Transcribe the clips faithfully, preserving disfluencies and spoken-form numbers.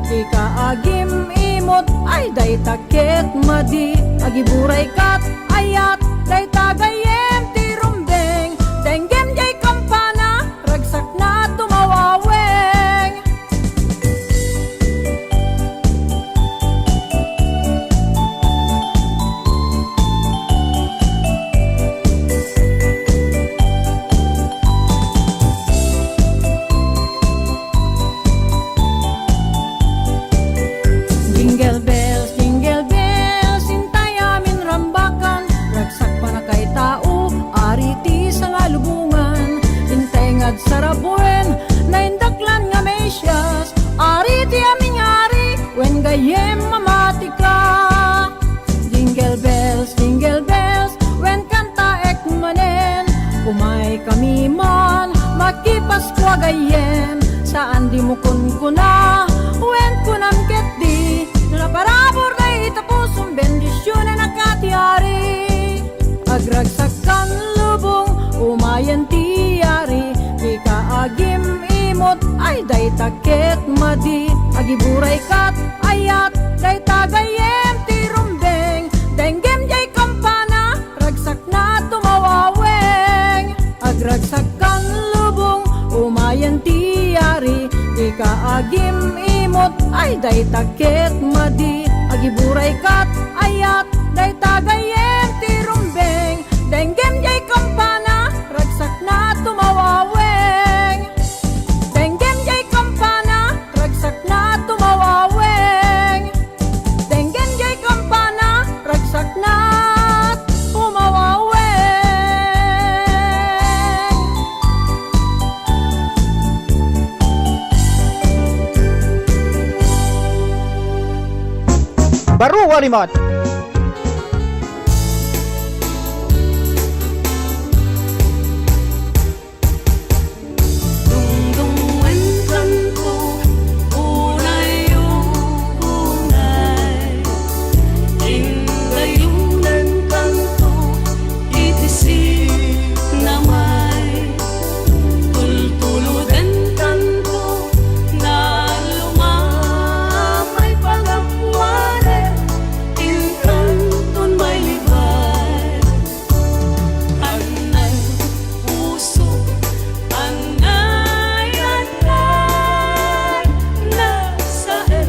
Ika agim-imot ay dayta ket madi, agiburay kat ayat, dayta gayyem ti rumbeng, denggem jay kampana, ragsakna tumawaweng. Jingle bells, jingle bells, intay amin rambakan, ragsak panakay tao, ari ti sangalubongan, intay nga agsarabuen, naindaklan nga Mesias, ari ti amin nga ari, wen gayyem mamatika. Jingle bells, jingle bells, wen kantaek manen. Umaykami man, makipaskua gayyem, saan dimo kunkuna, wen kunam ketdi, no naparabur dayta pusom, bendisionan a kati ari. Agragsak kan lubong, umayen ti ari, ika agim-imot, ay dayta ket madi, agiburay kat ayat, dayta gayyem ti rumbeng, denggem jay kampana, ragsakna tumawaweng. Agragsak kan lubong, umayen ti ari, ika agim-imot, ay dayta ket madi, agiburay kat ayat, dayta gayyem ti rumbeng, denggem jay kampana, ragsakna tumawaweng. Denggem jay kampana, ragsakna tumawaweng. Denggem jay kampana, ragsakna tumawaweng. Baro a rimat. Dungdungenkanto, unay, unay. Indayunenkanto, iti sinamay. Tultulodenkanto, nalumamay pagapuanen, inkanton mailibay. Anay puso, anay, anay, nasaen,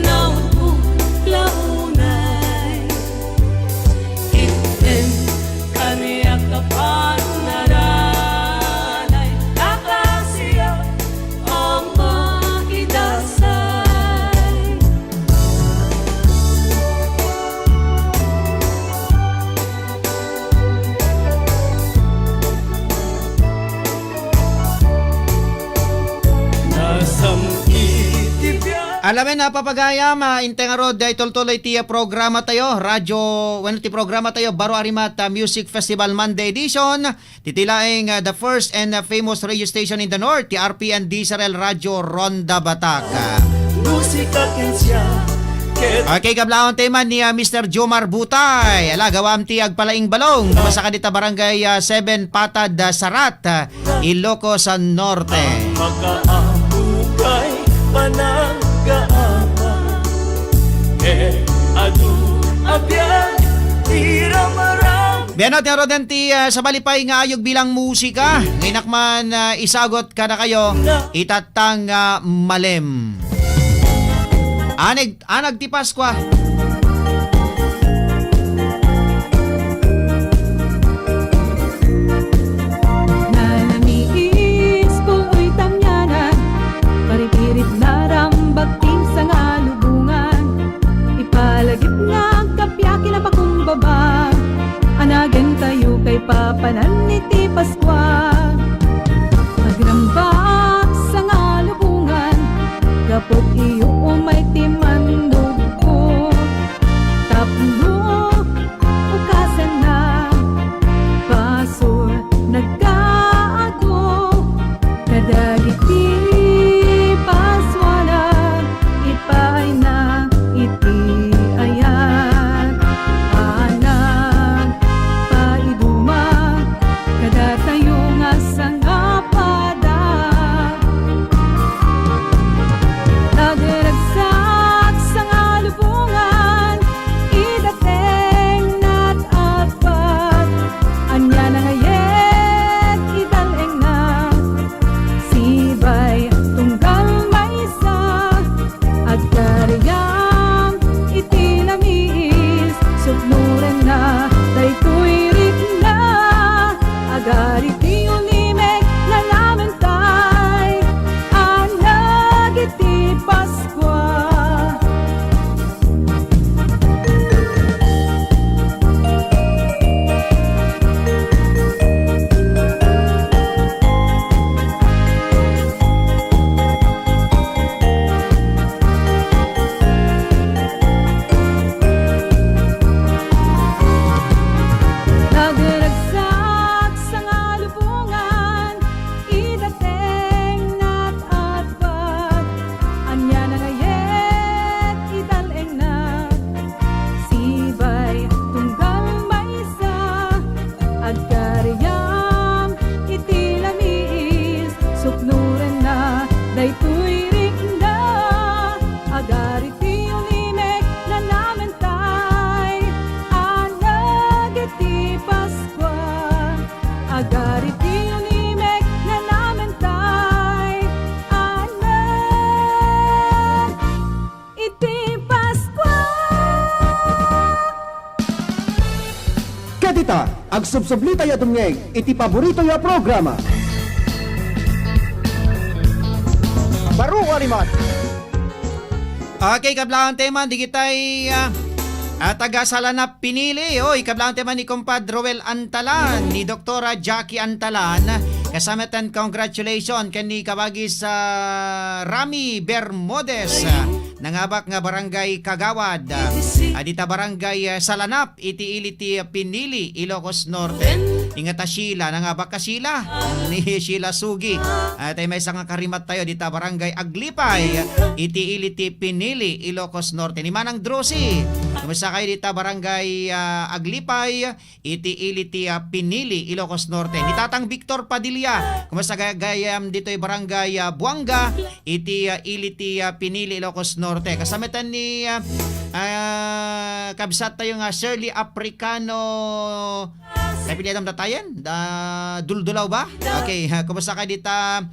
nautmo, launay. Itden kaniak a panungngaranay, akasiak a maidasay. Alamen a papagayam, ah, intay ngarud, ah, itultuloy ti, ah, programa tayo, radyo, wenno ti programa tayo, Baro a Rimat, ah, Music Festival Monday Edition. Titi laeng, ah, the first and, ah, famous radio station in the north, ti R P N D Z R L Radio Ronda Batak. Musika ken siak ket. Okay, kablaon tayo man ni, ah, Mister Jomar Butay. Ala, gawam ti agpalaing balong. Masaka dita barangay, ah, seven Patad, ah, Sarat, ah, Ilocos Norte. Makaammo kay panaggaammo. Ket adu a biag ti ramram. Biano ti ngaruden ti, ah, sabali pay nga ayog bilang musika. Nga inak man, ah, isagut kadakayo, itatta nga malem. Aneg-, anag ti Paskua. Nalamiis, kul-oy tangyanan, paripirit narambag ti sangalubongan. Ipalagip nga agkappia ken apakumbaba, anagentayo kaipapanan iti Paskua. Agrambag sangalubongan, gapu iyo umay ti mandugko. Tapno ukasanna, basol nagkaadu kadagiti pasuana, ipaayna iti ayat a nagpaiduma kadatayo nga sangapadak. Agragsa Agsubsublitayo a dumngeg iti paboritoyo a programa. Baro a rimat. Okay, kablaantayo man, digitay, ah, ah, taga Salanap pinili. Oy, kablaantayo man ni Kumpad Roel Antalan, ni Doktora Jackie Antalan. Kasamatan, congratulations ken ni kabagis, ah, Rami Bermudez, ah, nangabak nga barangay kagawad, ah, dita barangay, ah, Salanap, iti ili ti, ah, Pinili, Ilocos Norte. Ingata Sheila, nangabak ka Sheila? Ni Sheila Sugi. Ah, tay maysa nga karimattayo dita barangay Aglipay, iti ili ti Pinili, Ilocos Norte. Ni Manang Drosy, kumusta kayo dita barangay, ah, Aglipay, iti ili ti, ah, Pinili, Ilocos Norte? Ni Tatang Victor Padilla, kumusta gayam ditoy barangay, ah, Buanga, iti, ah, ili ti, ah, Pinili, Ilocos Norte? Kasamatan ni, ah, ah, kabsat tayo nga Shirley Africano, napilitan datayen? Da, Duldulaw ba? Okay, ha, kumusta kayo dita?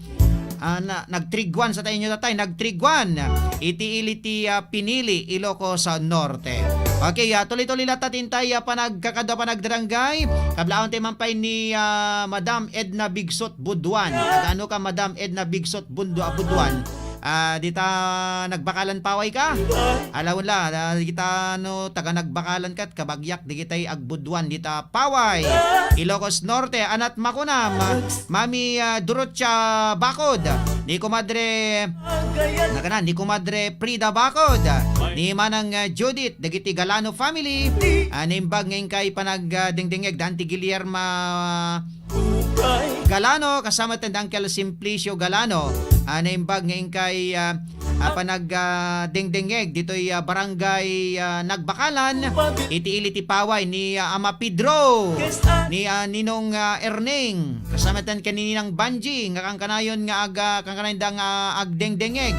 Ah, na, nagtriguan sa tayo nyo tatay, nagtriguan. Iti ili ti, ah, Pinili, Ilocos, ah, Norte. Okay, ah, tuloy-tuloy latta tintay, ah, panagkakadua, panagdarangay. Kablaantayo man pay ni, ah, Madam Edna Bigsot Buduan. Ano ka, Madam Edna Bigsot Bundu-, ah, Buduan? Ah, dita nagbakalan paway ka? Alaw la, ah, dita no taga nagbakalan kat kabagyak digitay agbuduan dita paway. Ilocos Norte, anat makunam, Mami, ah, Dorothea Bacod, ni Kumadre, nagana, ni Kumadre Frida Bacod, ni Manang, ah, Judith, dagiti Galano family, ah, naimbag nga inkay panag, ah, dingdingeg, dan ti Guillerma Galano, kasama ten Uncle Simplicio Galano, ah, naimbag nga inkay, ah, ah, panag, ah, dingdingeg ditoy, ah, barangay, ah, Nagbakalan, iti ili ti paway ni, ah, Ama Pedro, ni, ah, Ninong, ah, Erneng, kasama ten ken ni Ninang Banji, nga kankanayon nga aga, kankanayon da nga agdingdingeg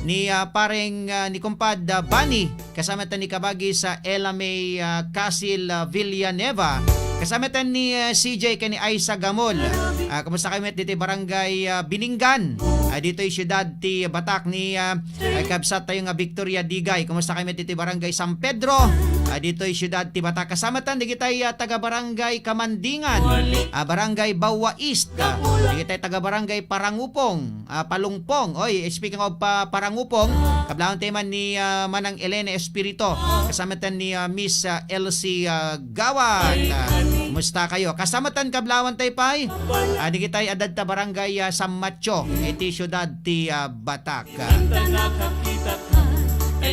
ni, ah, pareng, ah, ni Kumpad, ah, Bani. Kasama ten ni kabagis, ah, Ella May, ah, Casil, ah, Villanueva. Kasama ten ni, ah, C J ken ni Aisa Gamol. Ah, kumusta kayo met ditoy barangay, ah, Bininggan? Ah, ditoy siyudad ti Batak ni, ah, ay kabsat tayo nga Victoria Digay. Kumusta kayo met ditoy barangay San Pedro? Ah, ditoy siyudad ti Batak. Kasama ten digitay, ah, taga barangay Kamandingan. Ah, barangay Bawa East. Ah, digitay taga barangay Parangupong. Ah, Palungpong. Oy, speaking of pa-, Parangupong, kablaantayo man ni, ah, Manang Elena Espirito. Kasama ten ni, ah, Miss, ah, Elsie, ah, Gawat. Ah, kumusta kayo? Kasama ten kablaantayo pay. Ah, digitay adda ta barangay, ah, San Mateo, iti siyudad ti, ah, Batak.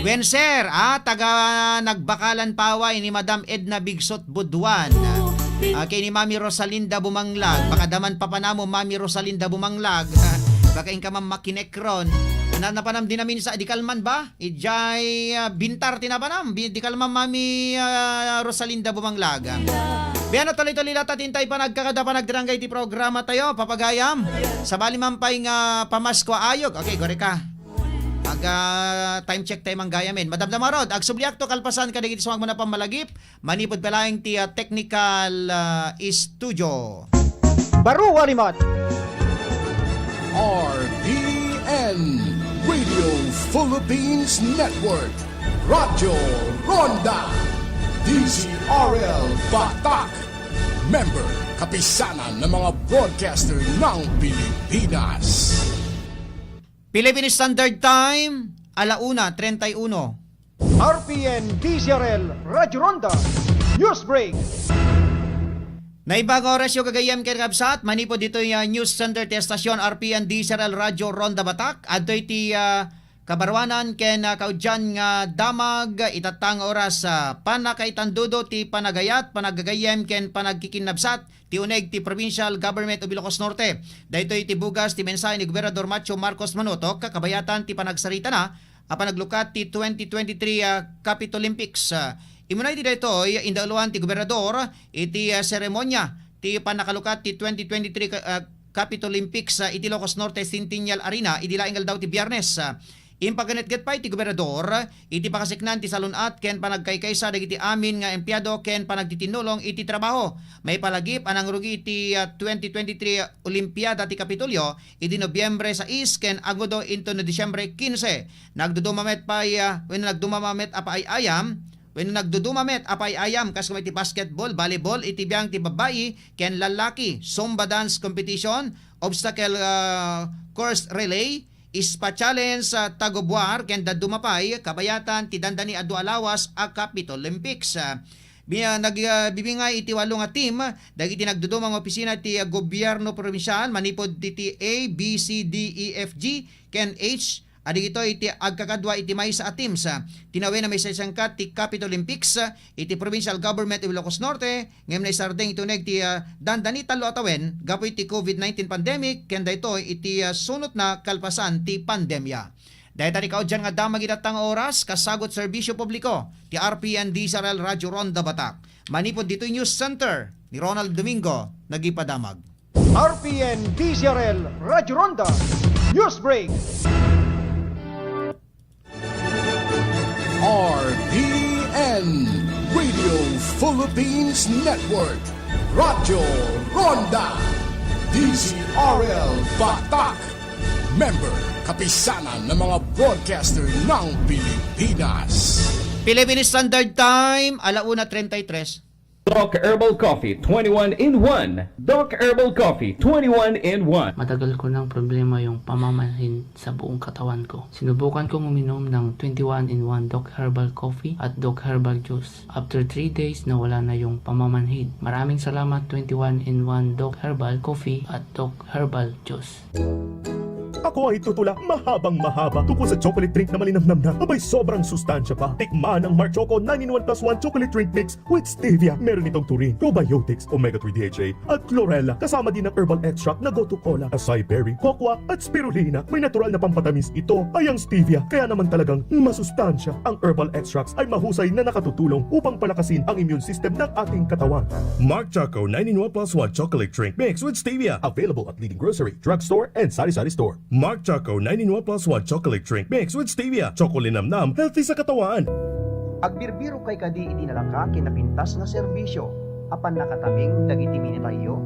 Wen, sir, ah, taga Nagbakalan paway ni Madam Edna Bigsot Buduan. Ah, ken ni Mami Rosalinda Bumanglag. Baka daman papanamo, Mami Rosalinda Bumanglag. Baka inka man makinekron. Na, napanam din namin sa, di kalman ba? Ijay, ah, bintar ti napanam. Bi-, di kalman, Mami, ah, Rosalinda Bumanglag. Biano tuloy-tuloy latta tintay panagkakada panagdarangay ti programa tayo, papagayam. Sabali man pay nga pamasko ayog. Okay, gore ka. Mag, ah, time check tayo manggayam, eh. Madam Damarod, agsubliakto kalpasan kadagiti sumagmamano a pammalagip, manipud pay laeng ti, ah, technical, ah, studio. Baro a rimat. R P N, Radio Philippines Network, Radyo Ronda, D Z R L Batak, member, Kapisanan ng mga Broadcaster ng Pilipinas. Philippine Standard Time, ala una treinta y uno. R P N D Z R L Radyo Ronda News Break. Naimbag nga orasyo, gagayyem ken kabsat, manipud ditoy, ah, News Center ti estasyon R P N D Z R L Radyo Ronda Batak. Adtoy ti, ah, kabaruanan ken, ah, kauddian nga damag itatta nga oras, ah, pannakaitandudo ti panagayat, panagagayyem ken panagkikinnabsat ti uneg ti Provincial Government of Ilocos Norte. Daytoy ti bugas ti mensahe ni Gobernador Macho Marcos Manutok, kakabayatan ti panagsaritana a panaglukat ti twenty twenty-three, ah, Capitol Olympics. Ah, immuna iti daytoy, indauluan ti Gobernador iti, ah, seremonia ti pannakalukat ti twenty twenty-three ka-, ah, Capitol Olympics, ah, iti Ilocos Norte Centennial Arena idi laeng aldaw ti Biyernes. Ah, impaganetget pay ti Gobernador iti pakasiknan ti salun-at ken panagkaykaysa dagiti amin nga empleyado ken panagtitinnulong iti trabaho. Maipalagip a nangrugi iti, ah, twenty twenty-three Olimpiada ti Kapitolyo idi Nobyembre sais ken agudo inton Disyembre kinse. Nagduduma met pay, ah, wenno nagdumama met a paay-ayam wenno nagduduma met a pay-ayam kas kuma iti basketball, volleyball iti biang ti babbai ken lallaki, Zumba dance competition, obstacle, ah, course relay, spa challenge, ah, tug of war, ken dadduma pay kabayatan ti dandani a dua a lawas a Capitol Olympics. Ah, bi-, ah, nag-, ah, bibingay iti walo nga team dagiti nagduduma nga opisina ti, ah, gobierno probinsial manipud iti A, B, C, D, E, F, G, ken H, a dagitoy iti agkakadua iti maysa a teams. Tinawen a maisaysayan ket ti Capitol Olympics, ah, iti Provincial Government of Ilocos Norte, ngem naisardeng iti uneg ti, ah, dandani tallo a tawen gapu iti covid nineteen pandemic, ken daytoy iti, ah, sunotna kalpasan ti pandemia. Dayta ti kaudyan nga damag iti tatta nga oras, kasagut serbisyo publiko ti R P N D Z R L Radyo Ronda Batak. Manipud ditoy News Center ni Ronald Domingo, nagipadamag. R P N D Z R L Radyo Ronda News Break. R P N Radio Philippines Network, Radyo Ronda, D Z R L Batak, member, kapisanan ng mga broadcaster ng Pilipinas. Philippine Standard Time, ala una treinta y tres. Doc Herbal Coffee twenty-one in one. Doc Herbal Coffee twenty-one in one. Matagal ko ng problema yung pamamanhid sa buong katawan ko. Sinubukan kong uminom ng twenty-one in one Doc Herbal Coffee at Doc Herbal Juice. After three days, nawala na yung pamamanhid. Maraming salamat, twenty-one in one Doc Herbal Coffee at Doc Herbal Juice. Ako ay tutula mahabang mahaba tungkol sa chocolate drink na malinamnam na, abay, sobrang sustansya pa. Tikman ang Mark Choco nine in one plus one Chocolate Drink Mix with Stevia. Meron itong taurine, probiotics, omega three D H A, at chlorella, kasama din ang herbal extract na gotu kola, acai berry, cocoa, at spirulina. May natural na pampatamis ito ay ang stevia, kaya naman talagang masustansya. Ang herbal extracts ay mahusay na nakatutulong upang palakasin ang immune system ng ating katawan. Mark Choco nine in one plus one Chocolate Drink Mix with Stevia. Available at leading grocery, drugstore, and sari-sari store. Mark Choco nine in one plus one Chocolate Drink Mix with Stevia. Choco Linamnam, healthy sa katawan. Agbirbirokay kadi iti nalaka ken napintas nga serbisio a pannakatabing dagiti minitayyo?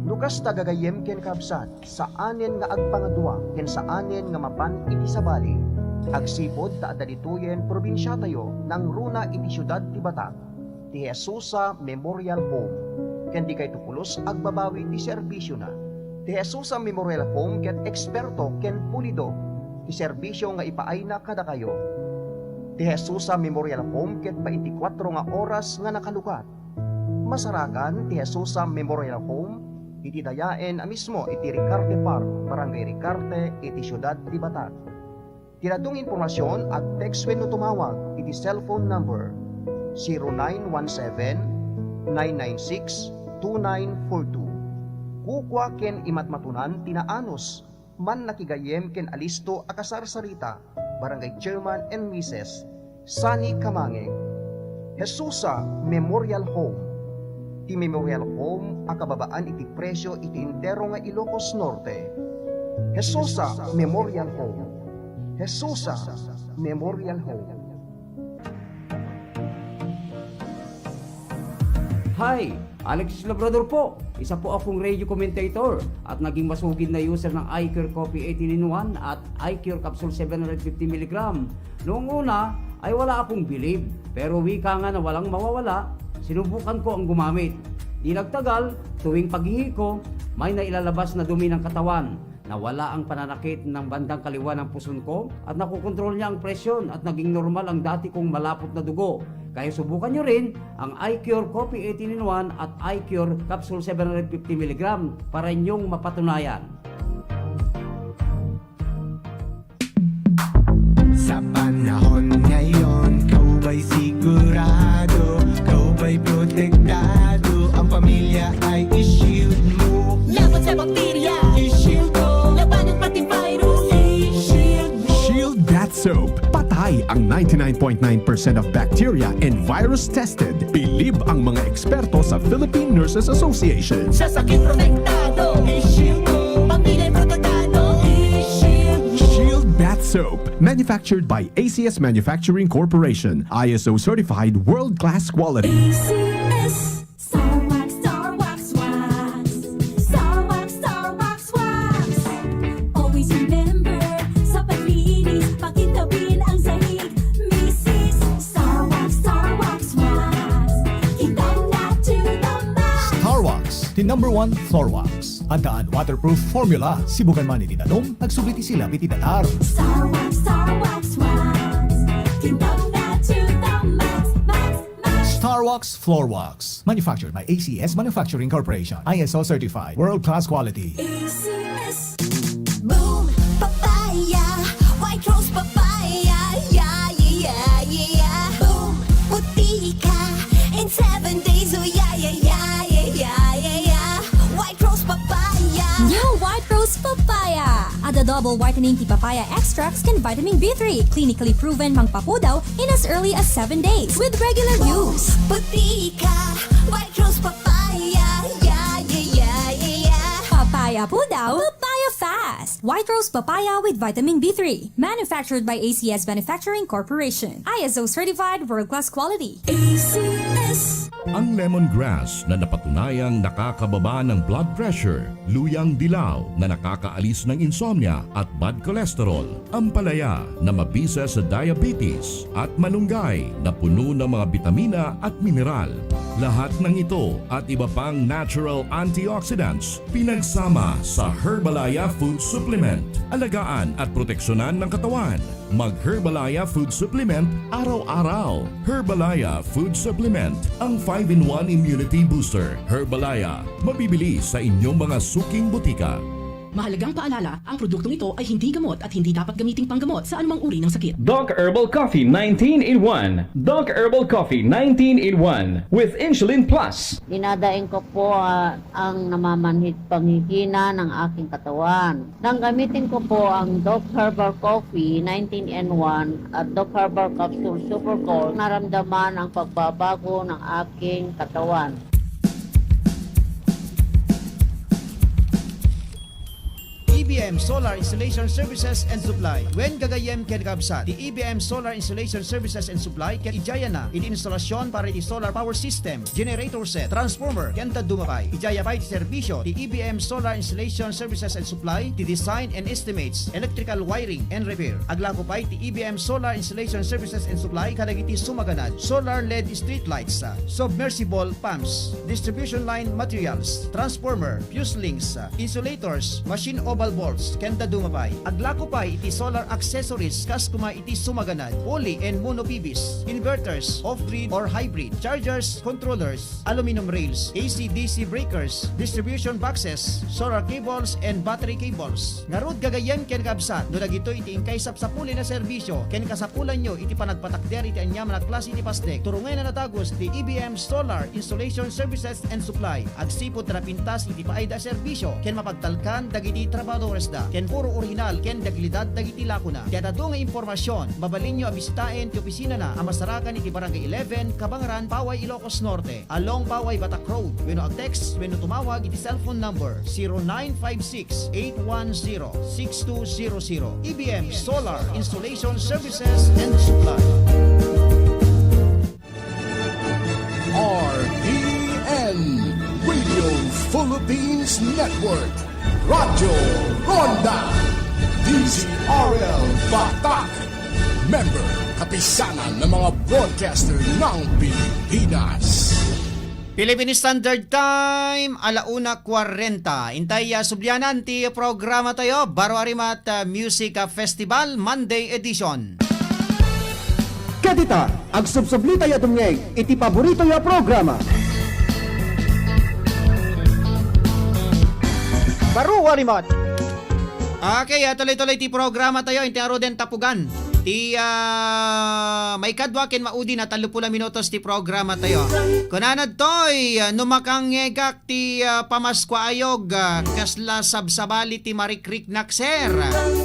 No kasta, gagayyem ken kabsat, saanen nga agpangadua ken saanen nga mapan iti sabali. Agsipud ta adda ditoyen probinsiatayo nangruna iti siudad ti Batak, ti Jesusa Memorial Home, ken di kayto pulos agbabawi ti serbisiona. Ti Jesusa Memorial Home ket eksperto ken pulido ti serbisio nga ipaayna kadakayo. Ti Jesusa Memorial Home ket baintikwatro nga oras nga nakalukat. Masarakan ti Jesusa Memorial Home iti dayaen a mismo iti Ricarte Park, Barangay Ricarte, iti siudad ti Batak. Ti dadduma nga impormasion, ag-text wenno tumawag iti cellphone number zero nine one seven, nine nine six, two nine four two. Kukua ken imatmatunan ti naanus, mannakigayyem ken alisto a kasarsarita, Barangay Chairman and Missus Sunny Kamangeng. Jesusa Memorial Home. Ti Memorial Home a kababaan iti presio iti entero nga Ilocos Norte. Jesusa Memorial Home. Jesusa Memorial Home. Hi! Alex Labrador po. Isa po akong radio commentator at naging masugid na user ng iCure Coffee eighteen in one at iCure Capsule seven hundred fifty milligram. Noong una ay wala akong bilib, pero wika nga na walang mawawala, sinubukan ko ang gumamit. Di nagtagal, tuwing paghihi ko, may nailalabas na dumi ng katawan. Nawala ang pananakit ng bandang kaliwa ng puson ko at nakokontrol niya ang presyon at naging normal ang dati kong malapot na dugo. Kaya subukan nyo rin ang iCure Coffee eighteen in one at iCure Capsule seven hundred fifty milligram para inyong mapatunayan. Sa panahon ngayon, ikaw ba'y sigurado? Ikaw ba'y protektado? Ang pamilya ay i-shield mo. Laban sa bakterya, i-shield mo. Labanan pati virus, i-shield mo. Shield Bath Soap. Patay ang ninety-nine point nine percent of bacteria and virus tested. Bilib ang mga eksperto sa Philippine Nurses Association. Sa sakit protektado, i-shield mo. Pamilya protektado, i-shield mo. Shield Bath Soap, manufactured by A C S Manufacturing Corporation, I S O certified, world-class quality. A C S. Star Wax, Star Wax Wax. Star Wax, Star Wax Wax. Always remember, sa paglinis, pakintabin ang sahig. Misis, Star Wax, Star Number one, Floor Wax. Addaan waterproof formula. Sibukan man iti danum, agsubli ti silab iti datar. Star Wax, Star Wax, wax. Clean the bath to the max, max, max. Star Wax Floor Wax. Manufactured by A C S Manufacturing Corporation. I S O certified. World class quality. A C S. Boom, papaya, white rose papaya, yeah, yeah, yeah, yeah, yeah. Boom, puti ka in seven days, oh yeah, yeah, yeah, yeah, yeah, yeah, yeah. White rose papaya. New White Rose Papaya. Adda double whitening ti papaya extracts ken vitamin B three, clinically proven mangpapudaw in as early as seven days with regular use. Puti ka, White Rose Papaya, yeah, yeah, yeah, yeah, yeah. Papaya pudaw, papaya fast. White Rose Papaya with vitamin B three. Manufactured by A C S Manufacturing Corporation. I S O certified, world-class quality. A C S. Ang lemongrass na napatunayang nakakababa ng blood pressure, luyang dilaw na nakakaalis ng insomnia at bad cholesterol, ampalaya na mabisa sa diabetes, at malunggay na puno ng mga bitamina at mineral. Lahat ng ito at iba pang natural antioxidants pinagsama sa Herbalaya Food Supplement. Alagaan at proteksyonan ng katawan. Mag-Herbalaya Food Supplement araw-araw. Herbalaya Food Supplement, ang five-in-one Immunity Booster. Herbalaya, mabibili sa inyong mga suking butika. Mahalagang paalala, ang produktong ito ay hindi gamot at hindi dapat gamiting panggamot sa anumang uri ng sakit. Doc Herbal Coffee nineteen in one. Doc Herbal Coffee nineteen in one with Insulin Plus. Dinadaing ko po, ah, ang namamanhid panghihina ng aking katawan. Nang gamitin ko po ang Doc Herbal Coffee nineteen in one at Doc Herbal Capsule Super Gold, naramdaman ang pagbabago ng aking katawan. E B M Solar Installation Services and Supply. Wen gagayyem ken kakabsat, ti E B M Solar Installation Services and Supply ket idiay na iti instalasion para iti solar power system, generator set, transformer, ken dadduma pay. Idiay pay ti serbisio ti E B M Solar Installation Services and Supply, ti design and estimates, electrical wiring and repair. Aglako pay ti E B M Solar Installation Services and Supply kadagiti sumaganad: solar L E D street lights, submersible pumps, distribution line materials, transformer, fuse links, insulators, machine oval bolts, ken dadduma pay. Aglako pay iti solar accessories kas kuma iti sumaganad: pulley and mono P Vs, inverters, off-grid or hybrid, chargers, controllers, aluminum rails, A C D C breakers, distribution boxes, solar cables, and battery cables. Ngarud, gagayyem ken kakabsat, no dagitoy iti inkay sapsapuli a serbisio ken kasapulanyo iti panagpatakder iti aniaman a klase ti pasdek, turungenna a dagus ti E B M Solar Installation Services and Supply. Agsipud ti napintas iti paayda a serbisio ken mapagtalkan dagiti trabahadoresda ken puro orihinal ken dekalidad dagiti lakona. Ti adu nga impormasion, mabalinyo a bisitaen ti opisinana a masarakan iti Barangay eleven, Kabangran, Paway, Ilocos Norte, along Paway Batak Road, wenno ag-text wenno tumawag iti cellphone number zero nine five six eight one zero six two zero zero. E B M Solar Installation Services and Supply. R T N Radio Philippines Network, Radyo Ronda, D Z R L Batak. Member, kapisanan ng mga broadcaster ng Pilipinas. Philippine Standard Time, ala una kwarenta. Intay, ah, sublianan ti programa tayo, Baro a Rimat, ah, Music, ah, Festival, Monday edition. Ket ita, agsubsubli tayo a dumngeg iti paborito yo a programa. Baro a Rimat. Okay, ah, tuloy-tuloy ti programa tayo, inti aruden tapugan. Ti, ah, maikadua ken maudi na tallo puluh minutos ti programa tayo. Kunana ditoy, ah, no makangngegak ti, ah, pamaskua ayog, ah, kasla sabsabali ti marikriknak, sir.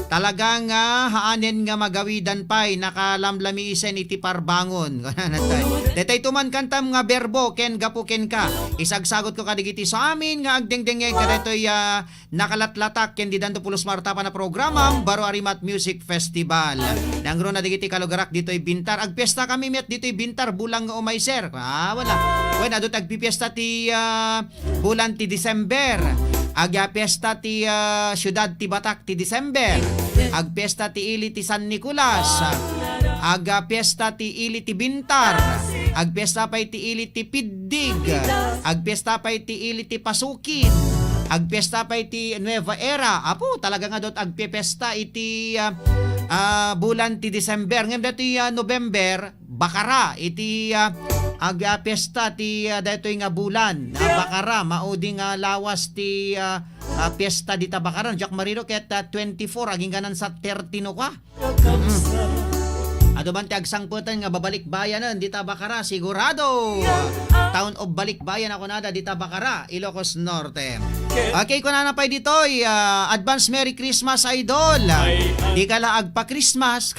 Talaga nga haanen nga magawidan pay, nakalamlamiisen iti parbangon. Kunana ditoy. Detoy to man kantam nga berbo ken gapu kenka. Isagsagutko kadagiti samin nga agdengdengngeg kadaytoy, ah, nakalatlatak ken didanto pulos martapan a programam, Baro a Rimat Music Festival. Nangruna dagiti kalugarak ditoy Bintar. Agpiesta kami met ditoy Bintar, bulan nga umay, sir. Ah, wala. Wen, adu ti agpipiesta ti, ah, bulan ti December. Agpiesta ti, ah, siudad ti Batak ti December. Agpiesta ti ili ti San Nicolas. Ag, ah, piesta ti ili ti Bintar. Agpiesta pay ti ili ti Piddig. Agpiesta pay ti ili ti Pasukin. Agpiesta pay ti Nueva Era. Apo, talaga nga dot agpipiesta iti, ah, ah, bulan ti December. Ngem dati, ah, November, Bakara. Iti, ah, ag, ah, piesta ti, ah, daytoy nga bulan. Ah, Bakara, maudi nga lawas ti, ah, ah, piesta dita Bakara. Diak mariro ket, ah, twenty-four, agingganan sa thirty no ka. Mm. Adu man ti agsangpeten nga babalikbayanen dita Bakara, sigurado. Town of Balikbayan a kunada dita Bakara, Ilocos Norte. Okay, kunana pay ditoy, ah, advance Merry Christmas, idol. Di ka la agpa-Christmas.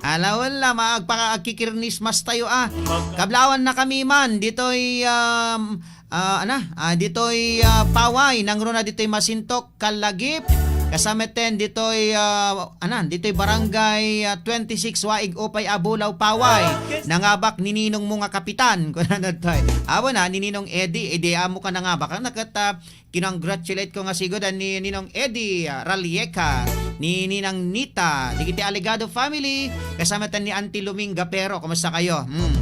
Ala, wala, maagpa-, agkikirnismas tayo, ah. Kablawan na kami man ditoy, um, Ah, ana, ah, ditoy, ah, Paway, nangruna ditoy Masintok, Kalagip. Kasameten ditoy, ah, ana, ditoy barangay, ah, twenty-six, Waig Upay, Abulaw, Paway. Nangabak ni ninong mo nga kapitan, kunana ditoy. Awan na, ni Ninong Eddie, Eddie, amo ka nangabak. Ang nakat, ah, kinongratulate ko nga sigud, ah, ni Ninong Eddie, ah, Ralieca, ni Ninang Nita, digiti Alegado family, kasameten ni Auntie Luming Gapero. Kumusta kayo? Hmm.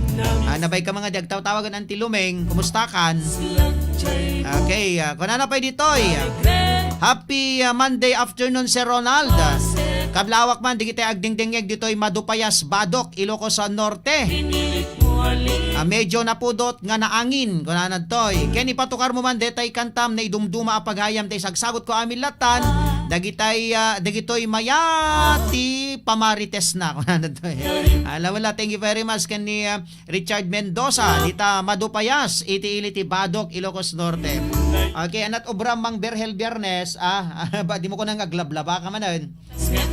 Ah, nabay ka mga di agtawtawagan Auntie Luming. Kumusta kan? Okay, ah, kunana pay ditoy. Happy, ah, Monday afternoon, Sir Ronald. Kablawak man, digiti agdingdingeg ditoy Madupayas, Badoc, Ilocos Norte. Ah, medyo napudot nga naangin, kunana ditoy. Ken ipatukar mo man detay kantam, naidumduma a pagayam, tay sagsagot ko amin latan, dagitay, ah, dagitoy mayat ti pamarites na, kunana ditoy. Ala, wala, thank you very much ken ni, ah, Richard Mendoza, dita Madupayas, iti ili ti Badoc, Ilocos Norte. Okay, anat obra Mang Berhel Biernes, ah, ba, di mo ko nang aglablaba ka manen.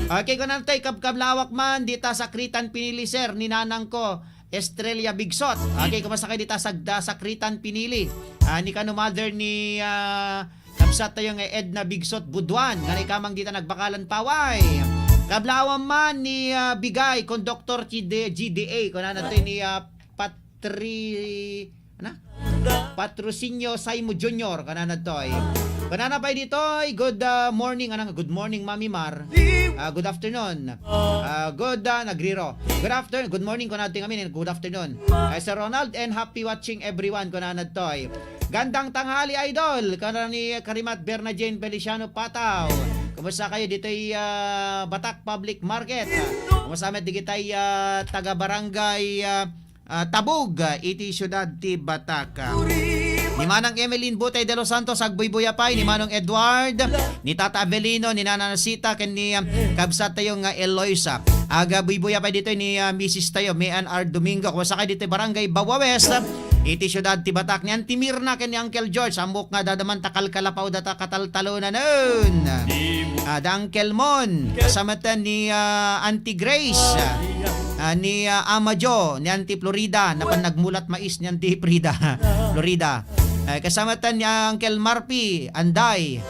Okay, kunana ditoy, kabkablawak man, dita Sakritan Pinili, sir, ni nanang ko, Estrella Bigsot. Okay, kumusta kayo dita sa, da, Sakritan Pinili? Ah, ni kano mother ni, ah, kabsat tayo nga Edna Bigsot Buduan, nga naikamang dita nagbakalan Paway. Kablawan man ni, ah, Bigay, Conductor G D, G D A, kunana to ni, ah, Patri-, ana? Patrocinio Saimo Junior, kanana toy. Kanana pay ditoy, good, ah, morning, anang, good morning, Mami Mar. Ah, good afternoon. Ah, good, ah, nagriro. Good afternoon, good morning, kunana toy ngamin, good afternoon. Ay, Sir Ronald, and happy watching everyone, kunana toy. Gandang tanghali, idol. Kanana ni Karimat Berna Jane Feliciano Patao. Kumusta kayo ditoy, ah, Batak Public Market? Ah, kumusta met digitay, ah, taga barangay, ah, ah, Tabug, ah, iti siudad ti Batak. Ni Manang Emeline Butay de los Santos, agbuybuya pay, ni Manong Edward, ni Tata Avelino, ni Nana Sita, ken ni, ah, kabsat tayo nga Eloisa. Aga buybuya pay ditoy ni, ah, misis tayo, Mean R. Domingo. Kumusta kayo ditoy Barangay Bawa West, iti siudad ti Batak, ni Auntie Mirna ken ni Uncle George, ammok nga dadaman ta kalkalapaw data kataltalonanen. Ah, da Uncle Mon, kasamatan ni, ah, Auntie Grace, ah, ni, ah, Ama Jo, ni Auntie Florida, napan nagmulat mais ni Auntie Frida, Florida. Ah, kasamatan ni Uncle Marpi, Anday,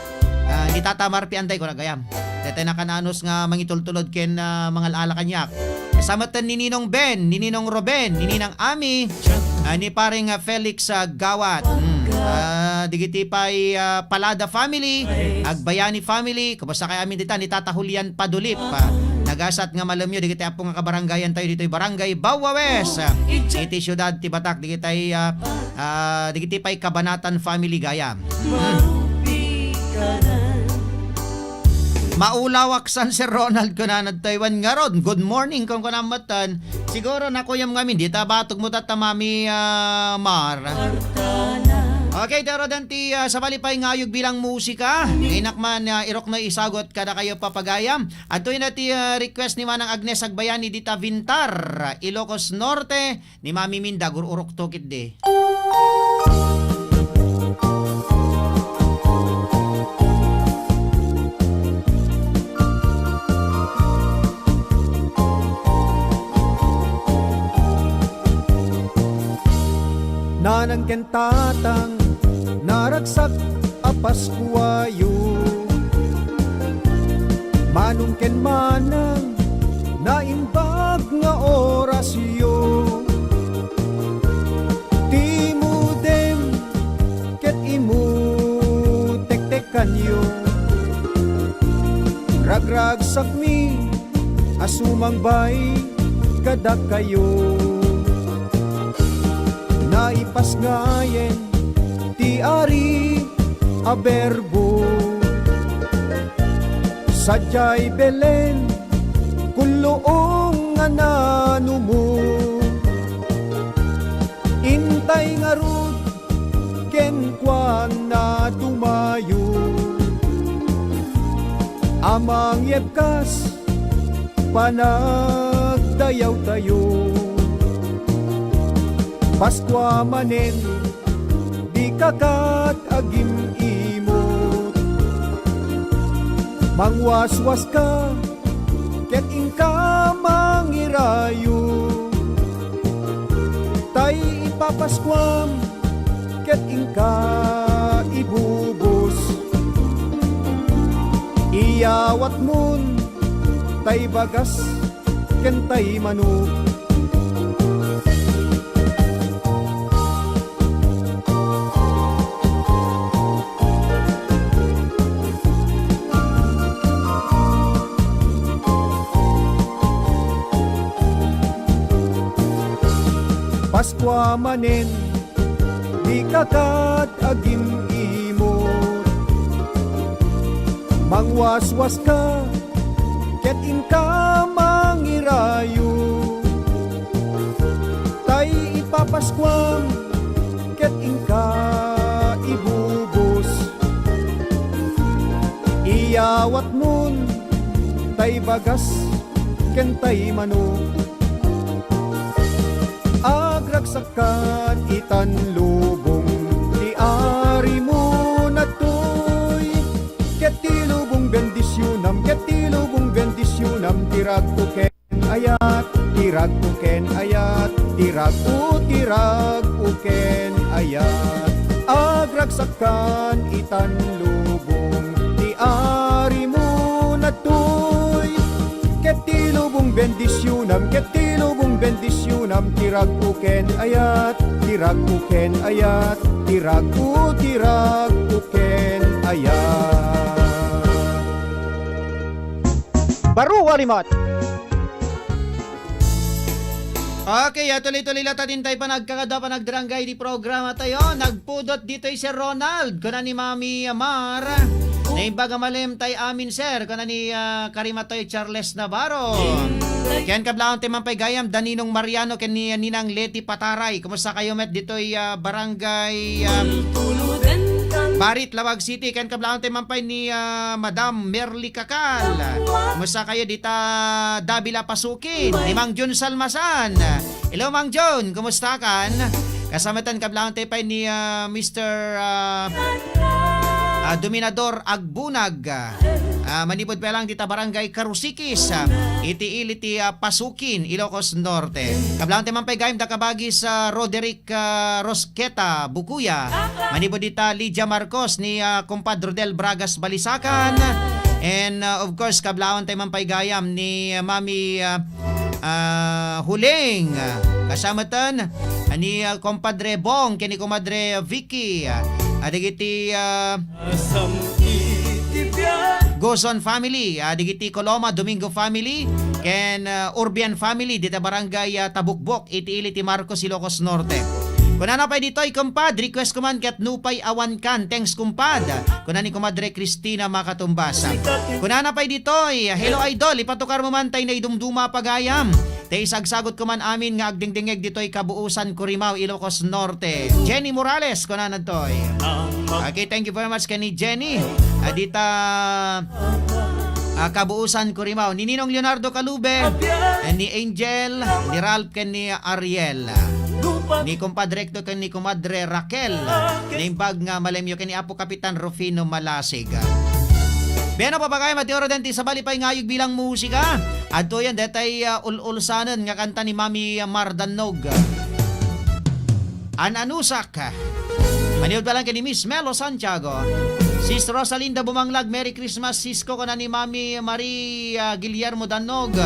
ah, ni Tata Marpi, Anday, ko nagayam. Dete nakananos nga mangitultulod ken, ah, mangal-ala kaniak. Kasamatan ni Ninong Ben, ni Ninong Ruben, ni Ninang Ami, ah, ni pareng, ah, Felix, ah, Gawat. Mm. Ah, digiti pay, ah, Palada family, Agbayani family, kumusta kay amin dita ni Tata Julian Padulip, ah, nagasat nga malamyo digiti apo nga kabarangayan tayo ditoy Barangay Bawa West, ah, iti siudad ti Batak, digitay, ah, ah, digiti pay Kabanatan family gayam. Mm. Maulawak san Sir Ronald kunanad Taiwan ngaron. Good morning, kun kunam metten. Siguro nakuyam ngamin, dita batog mo tatta, Mami, ah, Mar. Okay, daro danti, ah, sabali pay nga ayog bilang musika. Inak man, ah, irok na isagot kada kayo papagayam. Adtoy na ti, ah, request ni Manang Agnes Agbayani dita Vintar, Ilocos Norte. Ni Mami Minda, gur-urok to ketdi. Nanang ken tatang, naragsak a Paskuayo. Manong ken manang, naimbag nga orasyo. Timudem ket imutektekanyo. Ragragsakmi a sumangbay dakayo. Naipasngayen ti ari a berbo. Sadiay Belen, kulluong nga nanumo. Intay ngarud kenkuana dumayo. A mangyebkas panagdayawtayo. Paskua manen, dika kat agim-imot. Mangwaswaska ket inka mangirayo. Tay ipapaskuam ket inka ibubos. Iyawatmon tay bagas ken tay manok. Paskua manen, dika kat agim-imot. Mangwaswaska ket inka mangirayo. Tay ipapaskuam ket inka ibubos. Iyawatmon tay bagas ken tay manok. Agragsak kan itan lubong ti arimo nattoy. Ket ti lubong bendisyonam, ket ti lubong bendisyonam, ti ragko ken ayat, ti ragko ken ayat, ti ragko, ti ragko ken ayat. Agragsak kan itan lubong ti arimo nattoy. Ket ti lubong bendisyonam, ket ti lubong bendisyonam, ti ragko ken ayat, ti ragko ken ayat, ti ragko, ti ragko ken ayat. Baro a rimat. Okay, a, tuloy-tuloy latta ti intay panagkakadua, panagdarangay ti programa tayo. Nagpudot ditoy si Ronald, kuna ni Mami Mar. Naimbag a malem tay amin, sir, kuna ni, ah, Karima Toy Charles Navarro. Ken kablaon ti mampay gayam, da Ninong Mariano ken ni Ninang Leti Pataray. Kumusta kayo met ditoy, ah, barangay, ah, Barit, Laoag City? Ken kablaon ti mampay ni, ah, Madam Merly Kakal. Kumusta kayo dita Davila Pasukin? Ni Mang Jun Salmasan. Hello, Mang Jun. Kumusta kan? Kasamatan kablaon ti pay ni, ah, Mister, ah, ah, Dominador Agbunag. Ah, manipud pay lang dita Barangay Karusikis, ah, iti ili ti, ah, Pasukin, Ilocos Norte. Kablaon ti mampay gayam da kabagis, ah, Roderick, ah, Rosqueta Bukuya. Manipud dita Lydia Marcos ni, ah, Compadre Rodel Bragas Balisacan. And, ah, of course, kablaon ti mampay gayam ni, ah, Mami, ah, ah, Huling, ah, kasamatan, ah, ni, ah, Compadre Bong, ken ni Comadre Vicky, ah, ah, dagiti, ah, Gozon family, ah, dagiti Coloma Domingo family, ken, ah, Urbian family, dita barangay, ah, Tabukbok, iti ili ti Marcos, Ilocos Norte. Kunana pay ditoy, kumpad, request ko man ket nupay awan kan. Thanks, kumpad. Kuna ni Kumadre Christina Makatumbas. Kunana pay ditoy, "Hello, idol, ipatukar mo man tay naidumduma a pagayam. Tay isagsagot ko man amin nga agdingdingeg ditoy Kabuusan, Curimaw, Ilocos Norte." Jenny Morales, kunana ditoy. Okay, thank you very much ken ni Jenny. Adita, ah, Kabuusan, Curimaw. Ni Ninong Leonardo Calube, eh, ni Angel, ni Ralph, ken ni Ariel. Ni Kumpadre Hector, ken ni Kumadre Raquel. Naimbag nga malemyo ken ni Apo Kapitan Rufino Malasig. Bueno, papagayam, iti oras dayta, sabali pay nga ayeg bilang musika. Adtoyen, detay, ah, ul-ulsanen nga kanta ni Mami Mar Dannog. An-anusak. Maniud pa lang ken ni Miss Melo Santiago. Sis Rosalinda Bumanglag, Merry Christmas, sis ko, kuna ni Mami Marie, ah, Guillermo Dannog.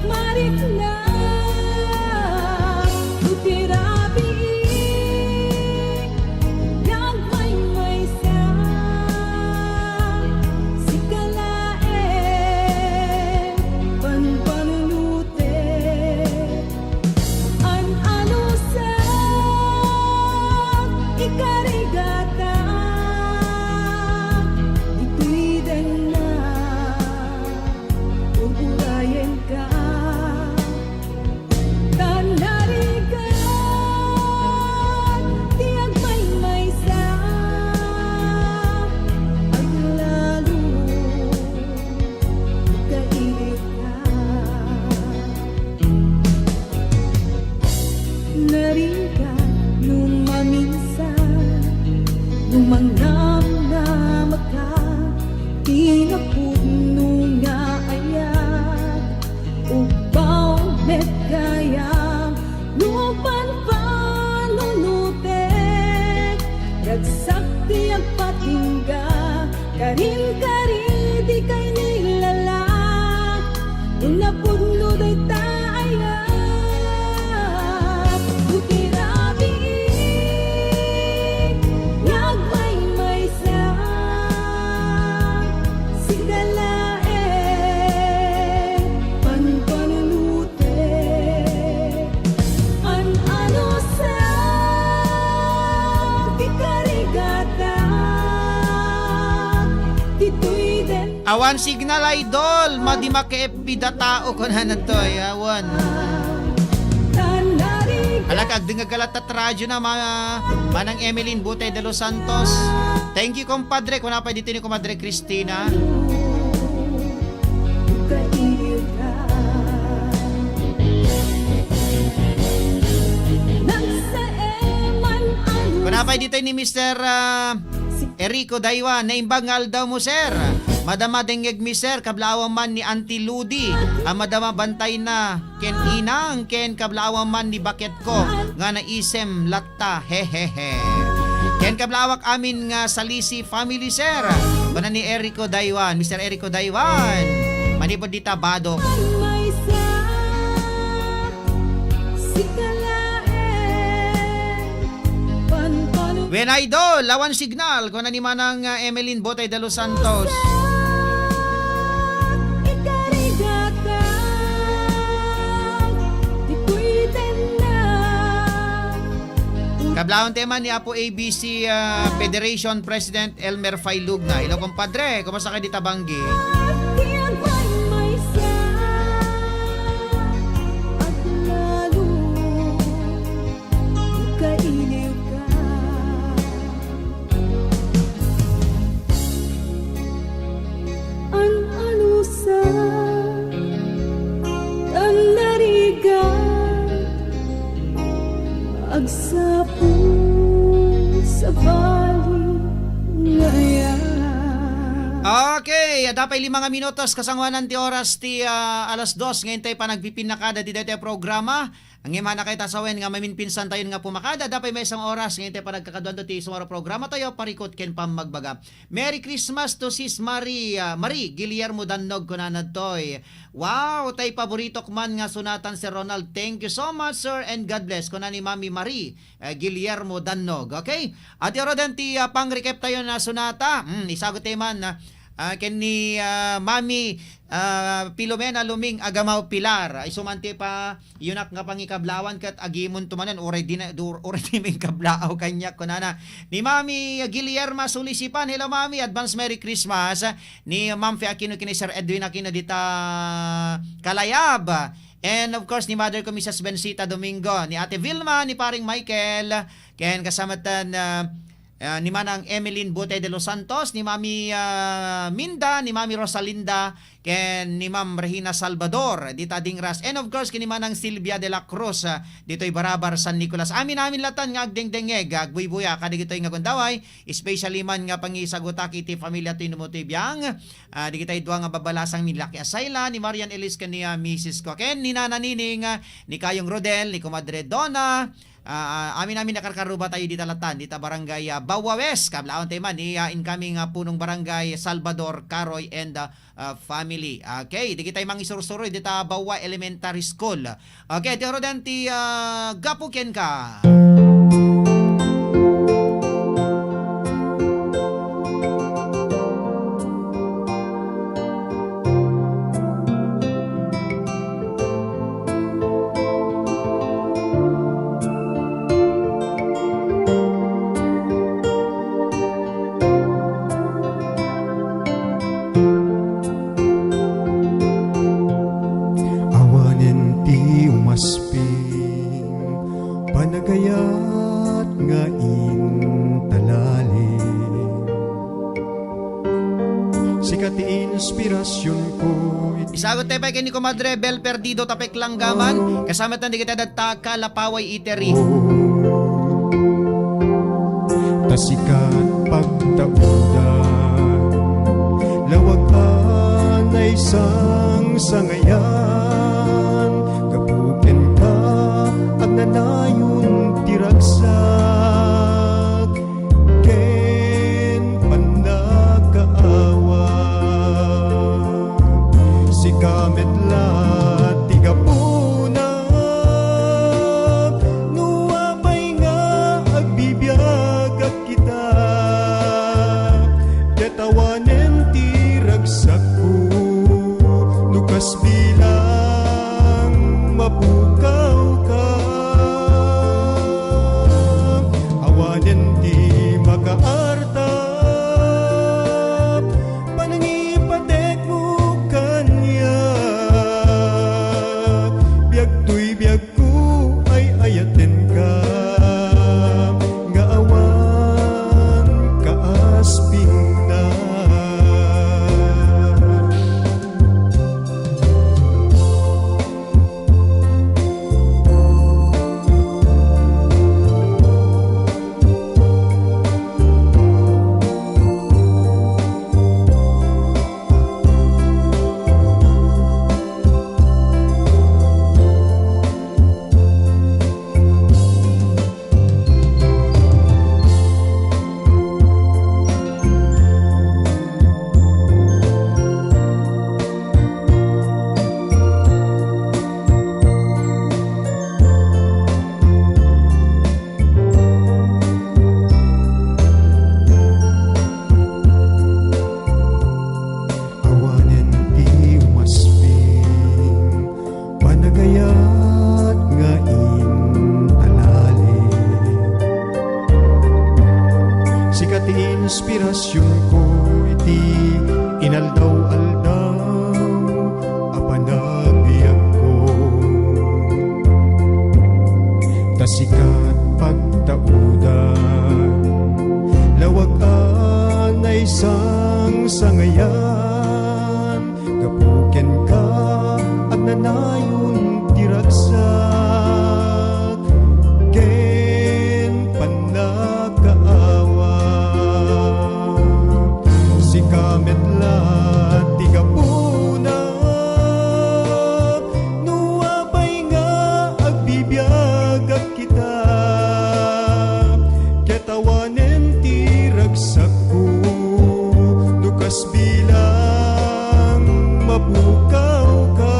Marikna, ti rabii, nga agmaymaysa, sika laeng, panpanunotek, an-anusak, ikarigatak, ditoy denna. Urayenka, ta narigat ti agmaymaysa, aglalo, kailiwka. Narigat no maminsan, no mangnamnamaka, ti napudno nga ayat, ugbaw met gayam, no panpanunotek, ragsak ti agpatingga, karin-kari ti kainilala, no napudno dayta ayat, no ti rabii nga agmaymaysa, sika laeng, panpanunotek, an-anusak, ti karigatak, ditoy den- Awan signal, idol. Madi maka-F B da tao, kunana to, ay, awan. Ala, agdengngeg ka latta ti radio na, ma-, Manang Emeline Butay de los Santos. Thank you, compadre. Kuna pay dito ni Comadre Christina. Kuna pay dito ni Mister, ah, Erico Daiwa, naimbag nga aldaw mo, sir. Madama dengngeg mi, sir, kablaawan man ni Auntie Ludi. A madama bantay na ken inang, ken kablaawan man ni baketko nga naisem latta. Hehehe. Ken kablaawak amin nga Salisi family, sir. Kuna ni Erico Daiwan, Mister Erico Daiwan. Manipud dita, Badok. Wen, idol, awan signal, kuna ni Manang, ah, Emeline Botay de los Santos. Kablawan tayo man ni Apo A B C, ah, Federation President Elmer Failugna. Hello, compadre. Kumusta kayo dita, Banggi? Kailiw ka. An-anusa, an narigat, agsapu sa bali nga ayat. Okay, adda pay lima nga minutos kasangoanan ti oras ti, ah, alas dos nga intay panagpipinnakada ti daytoy a programa. Ngem hanakay ta sawen nga maminpinsan tayon nga pumakada, adda pay maysa nga oras nga intay panagkakaduanto ti isuna a programa tayo, Parikut ken Pammagbaga. Merry Christmas to Sis Marie, ah, Marie Guillermo Dannog, kunana ditoy. Wow, tay paboritok man nga sunatan, Sir Ronald. Thank you so much, sir, and God bless, kuna ni Mami Marie, eh, Guillermo Dannog. Okay? At iyaro den ti, ah, pang-recap tayo na sunata. Hmm, isagot tayo man, ah, ah, ken ni, ah, Mami, ah, Filomena Luming Agamaw Pilar. Isu man ti pa, yunak nga pangikablawan ket agimonto manen, uray di na, dur-, uray di mangikablaaw kaniak, kunana. Ni Mami Guillerma Sulisipan, hello, Mami, advance Merry Christmas. Ni Ma'am Fe Aquino ken ni Sir Edwin Aquino dita Kalayab. And of course, ni Mother ko, Missus Bensita Domingo, ni Ate Vilma, ni Paring Michael, ken kasamatan, ah, ah, ni Manang Emeline Butay de los Santos, ni Mami, ah, Minda, ni Mami Rosalinda, ken ni Ma'am Regina Salvador, dita Dingras. And of course, ken ni Manang Silvia de la Cruz, ah, ditoy Barabar, San Nicolas. Amin-amin latan nga agdengdengngeg, agbuybuya, kadagitoy nga gundaway, especially man nga pangisagutak iti familia ti Numutoy Biang. Ah, dagitay dua nga babalasang ni Lucky Asayla, ni Marian Ellis ken ni, ah, misis ko. Ken ni Nana Nining, ah, ni Kayong Rodel, ni Comadre Donna, Ah, ah, amin-amin a karkarruba tayo dita latan, dita barangay, ah, Bawa West. Kablaawanta man ni, ah, incoming, ah, punong barangay Salvador Caroy and, ah, ah, family. Okay, dagitay mangisursuroy dita Bawa Elementary School. Okay, ti aro den ti, ah, gapu kenka. Awanen ti umasping, panagayat nga intalalim. Sika ti inspirasionko. Isagut tayo pay ken ni Comadre Bel Perdido, Tapek Langgaman. Kasama tayo dagiti adda ta Kalapaway Eatery. Ta sika pagtaudan, lawag a naisangsangayan, gapu kenka, agnanayon ti ragsak. Ken pannakaawat. Sika met la ti gapuna, no apay nga agbibiagak kita, ket awanen ti ragsakko, no kas bilang mapukawka. Awanen ti makaartap, panangipatekmo kaniak. Biag toy biagko, ay-ayatenka, nga awan kaaspingna. Awanen ti umasping, panagayat nga intalalim. Sika ti inspirasionko iti inaldaw-aldaw a panagbiagko. Ta sika pagtaudan, lawag a naisangsangayan, gapu kenka, agnanayon ti ragsak, ken pannakaawat. Sika met la ti gapuna, no apay nga agbibiagak kita, ket awanen ti ragsakko, no kas bilang mapukawka.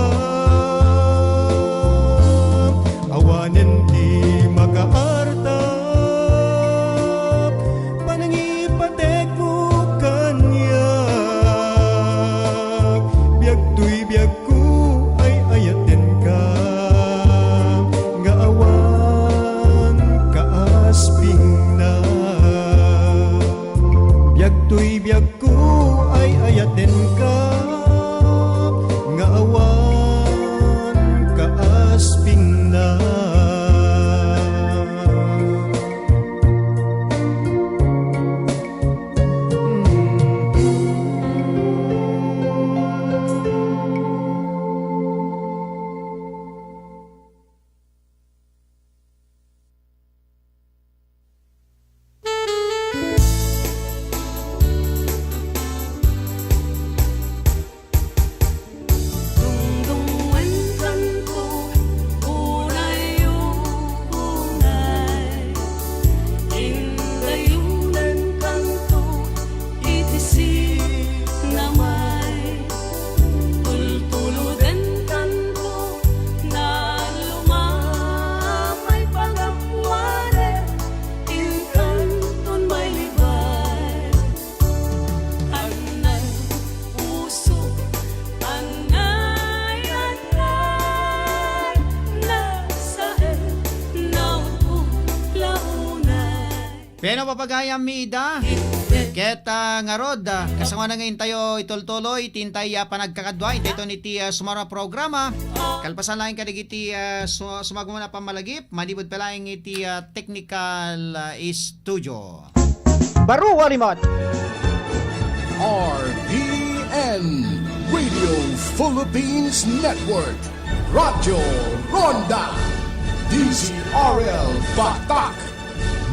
Peno papagayam mi ida. Ket, ah, ngarud, ah, kasano nga intayo itultuloy, ti intay, ah, panagkakadua, intay to niti, ah, sumarang a programa. Kalpasan laeng kadagiti, ah, su-, sumagmamano a pammalagip, manipud pa laeng iti, ah, technical, ah, studio. Baro a limat. R P N Radio Philippines Network, Radyo Ronda, D Z R L Batak,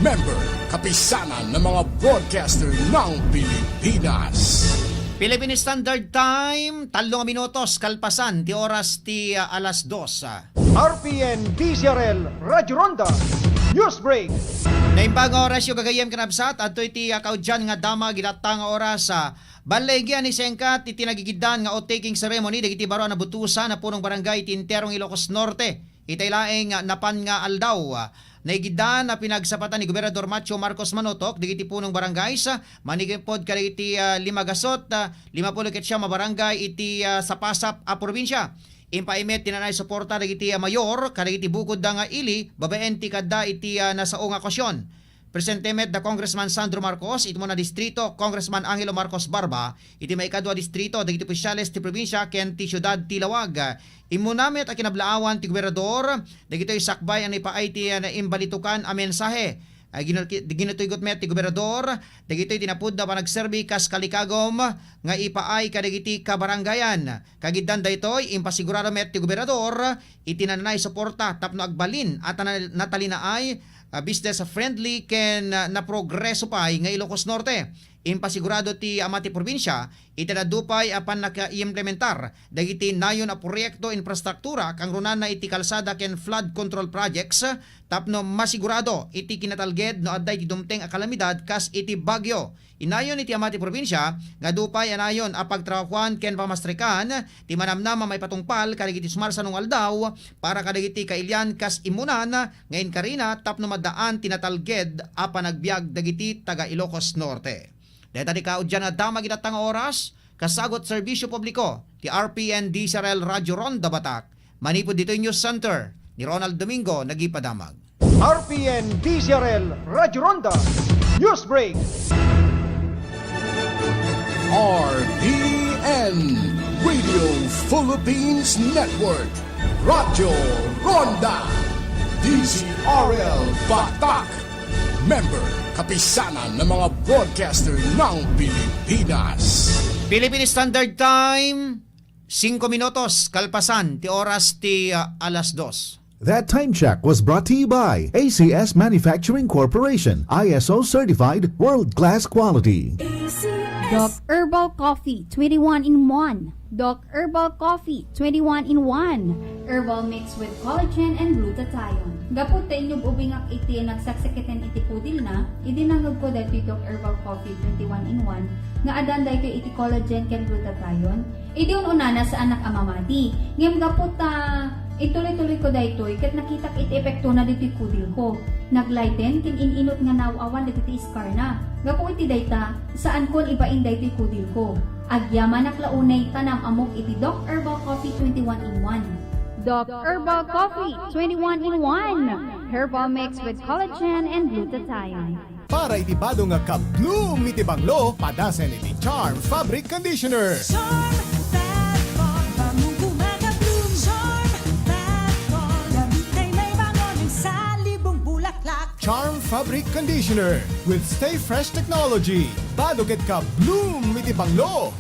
member Kapisanan ng mga Broadcaster ng Pilipinas. Philippine Standard Time, tallo nga minutos kalpasan ti oras ti, ah, alas dos. R P N D Z R L Radyo Ronda News Break. Naimbag nga orasyo gagayyem ken kabsat, adtoy ti, ah, kaudyan nga damag ita nga oras, ah, Balligi a naisengka ti tinagigiddan nga oath-taking ceremony dagiti baro a nabutosan a punong barangay ti entero nga Ilocos Norte. Itay laeng napan nga aldaw, naigiddan a pinagsapatan ni Gobernador Macho Marcos Manotok dagiti punong barangays, manipud kadagiti, ah, lima gasut, ah, lima pulo ket siam a barangay iti, ah, sapasap a probinsia. Impaay met ti nanay suporta dagiti, ah, mayor kadagiti bukodda nga ili babaen ti kaadda iti, ah, nasao nga okasyon. Presente met da Congressman Sandro Marcos iti umuna distrito, Congressman Angelo Marcos Barba iti maikadua distrito, dagiti opisyales ti probinsia ken ti siudad ti Laoag. Immuna met a kinablaawan ti gobernador dagitoy sakbay a naipaay ti, ah, naimbalitokan a mensahe. Ay, ginu-, ginutuygot met ti gobernador dagitoy ti napudno a panagserbi kas kalikagum nga ipaay kadagiti kabarangayan. Kagiddan daytoy, impasigurado met ti gobernador iti nanay suporta tapno agbalin a tana-, natalinaay, ah, business friendly ken, ah, naprogreso pay nga Ilocos Norte. Impasigurado ti ama ti probinsia iti adu pay a pannakaimplementar dagiti nayon a proyekto infrastruktura kangrunana iti kalsada ken flood control projects tapno masigurado iti kinatalged no adda iti dumteng a kalamidad kas iti bagyo. Inayon iti ama ti probinsia nga adu pay a nayon a pagtrabahuan ken pamastrikan ti manamnama maipatungpal kadagiti sumarsanong aldaw para kadagiti kailian kas immunan nga inkarina tapno maddaan ti natalged a panagbiag dagiti taga Ilocos Norte. Dayta ti kaudyan nga damag ita nga oras, kasagut serbisyo publiko ti R P N D Z R L Radyo Ronda Batak, manipud ditoy News Center ni Ronald Domingo nagipadamag. R P N D Z R L Radyo Ronda News Break. R P N Radio Philippines Network, Radyo Ronda, D Z R L Batak, member Kapisanan ng mga Broadcaster ng Pilipinas. Philippine Standard Time, singko minutos kalpasan ti oras ti, ah, alas dos. That time check was brought to you by A C S Manufacturing Corporation, I S O certified, world-class quality. Doc Herbal Coffee, twenty-one in one. Doc Herbal Coffee, twenty-one in one. Herbal mix with collagen and glutathione. Gapu ta inyub-ubingak iti nagsaksakiten iti pudilna, idi nangngegko daytoy Doc Herbal Coffee, twenty-one in one, nga adan daytoy iti collagen ken glutathione. Idi un-unana, saannak a mamati. Ngem gapu ta ituloy-tuloyko daytoy ket nakitak iti epektona ditoy kudilko. Nag-lighten ken in-inut nga naaw-awan dagiti scarna. Gapu iti dayta, saankon ibain daytoy kudilko. Agyamanak la unay ta naam-ammok iti Doc Herbal Coffee twenty-one in one. Doc Herbal Coffee twenty-one in one. Herbal mix with collagen and glutathione. Para iti bado nga ka-bloom iti banglo, padasen iti Charm Fabric Conditioner. Charm Fat Bar, bangong kumaka-bloom. Charm Fat Bar, gamitin na ibangon ang salibong bulaklak. Charm Fabric Conditioner with Stay Fresh Technology. Bado ket ka-bloom iti banglo.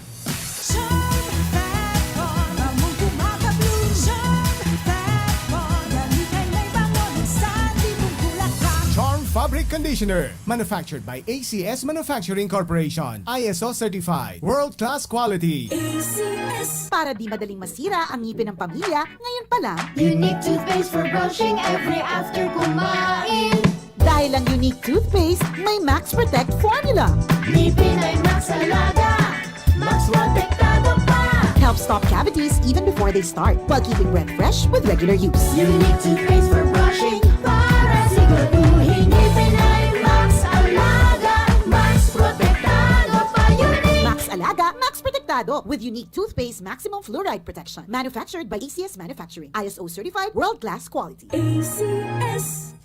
Charm Fat Bar, bangong kumaka-bloom. Charm Fat Bar, gamitin na ibangon ang salibong bulaklak. Charm Fabric Conditioner. Manufactured by A C S Manufacturing Corporation. I S O certified. World-class quality. A C S. Para di madaling masira ang ngipin ng pamilya, ngayon pa lang, Unique toothpaste for brushing every after kumain. Dahil ang Unique toothpaste may Max Protect formula. Ngipin ay Max Alaga. Mas protektado pa. Helps stop cavities even before they start, while keeping breath fresh with regular use. Unique toothpaste for brushing para siguraduhin ngipin ay Max Alaga, Max Protektado pa. Unique. Max Alaga, Max Protektado with Unique Toothpaste Maximum Fluoride Protection. Manufactured by A C S Manufacturing. I S O certified, world-class quality. A C S.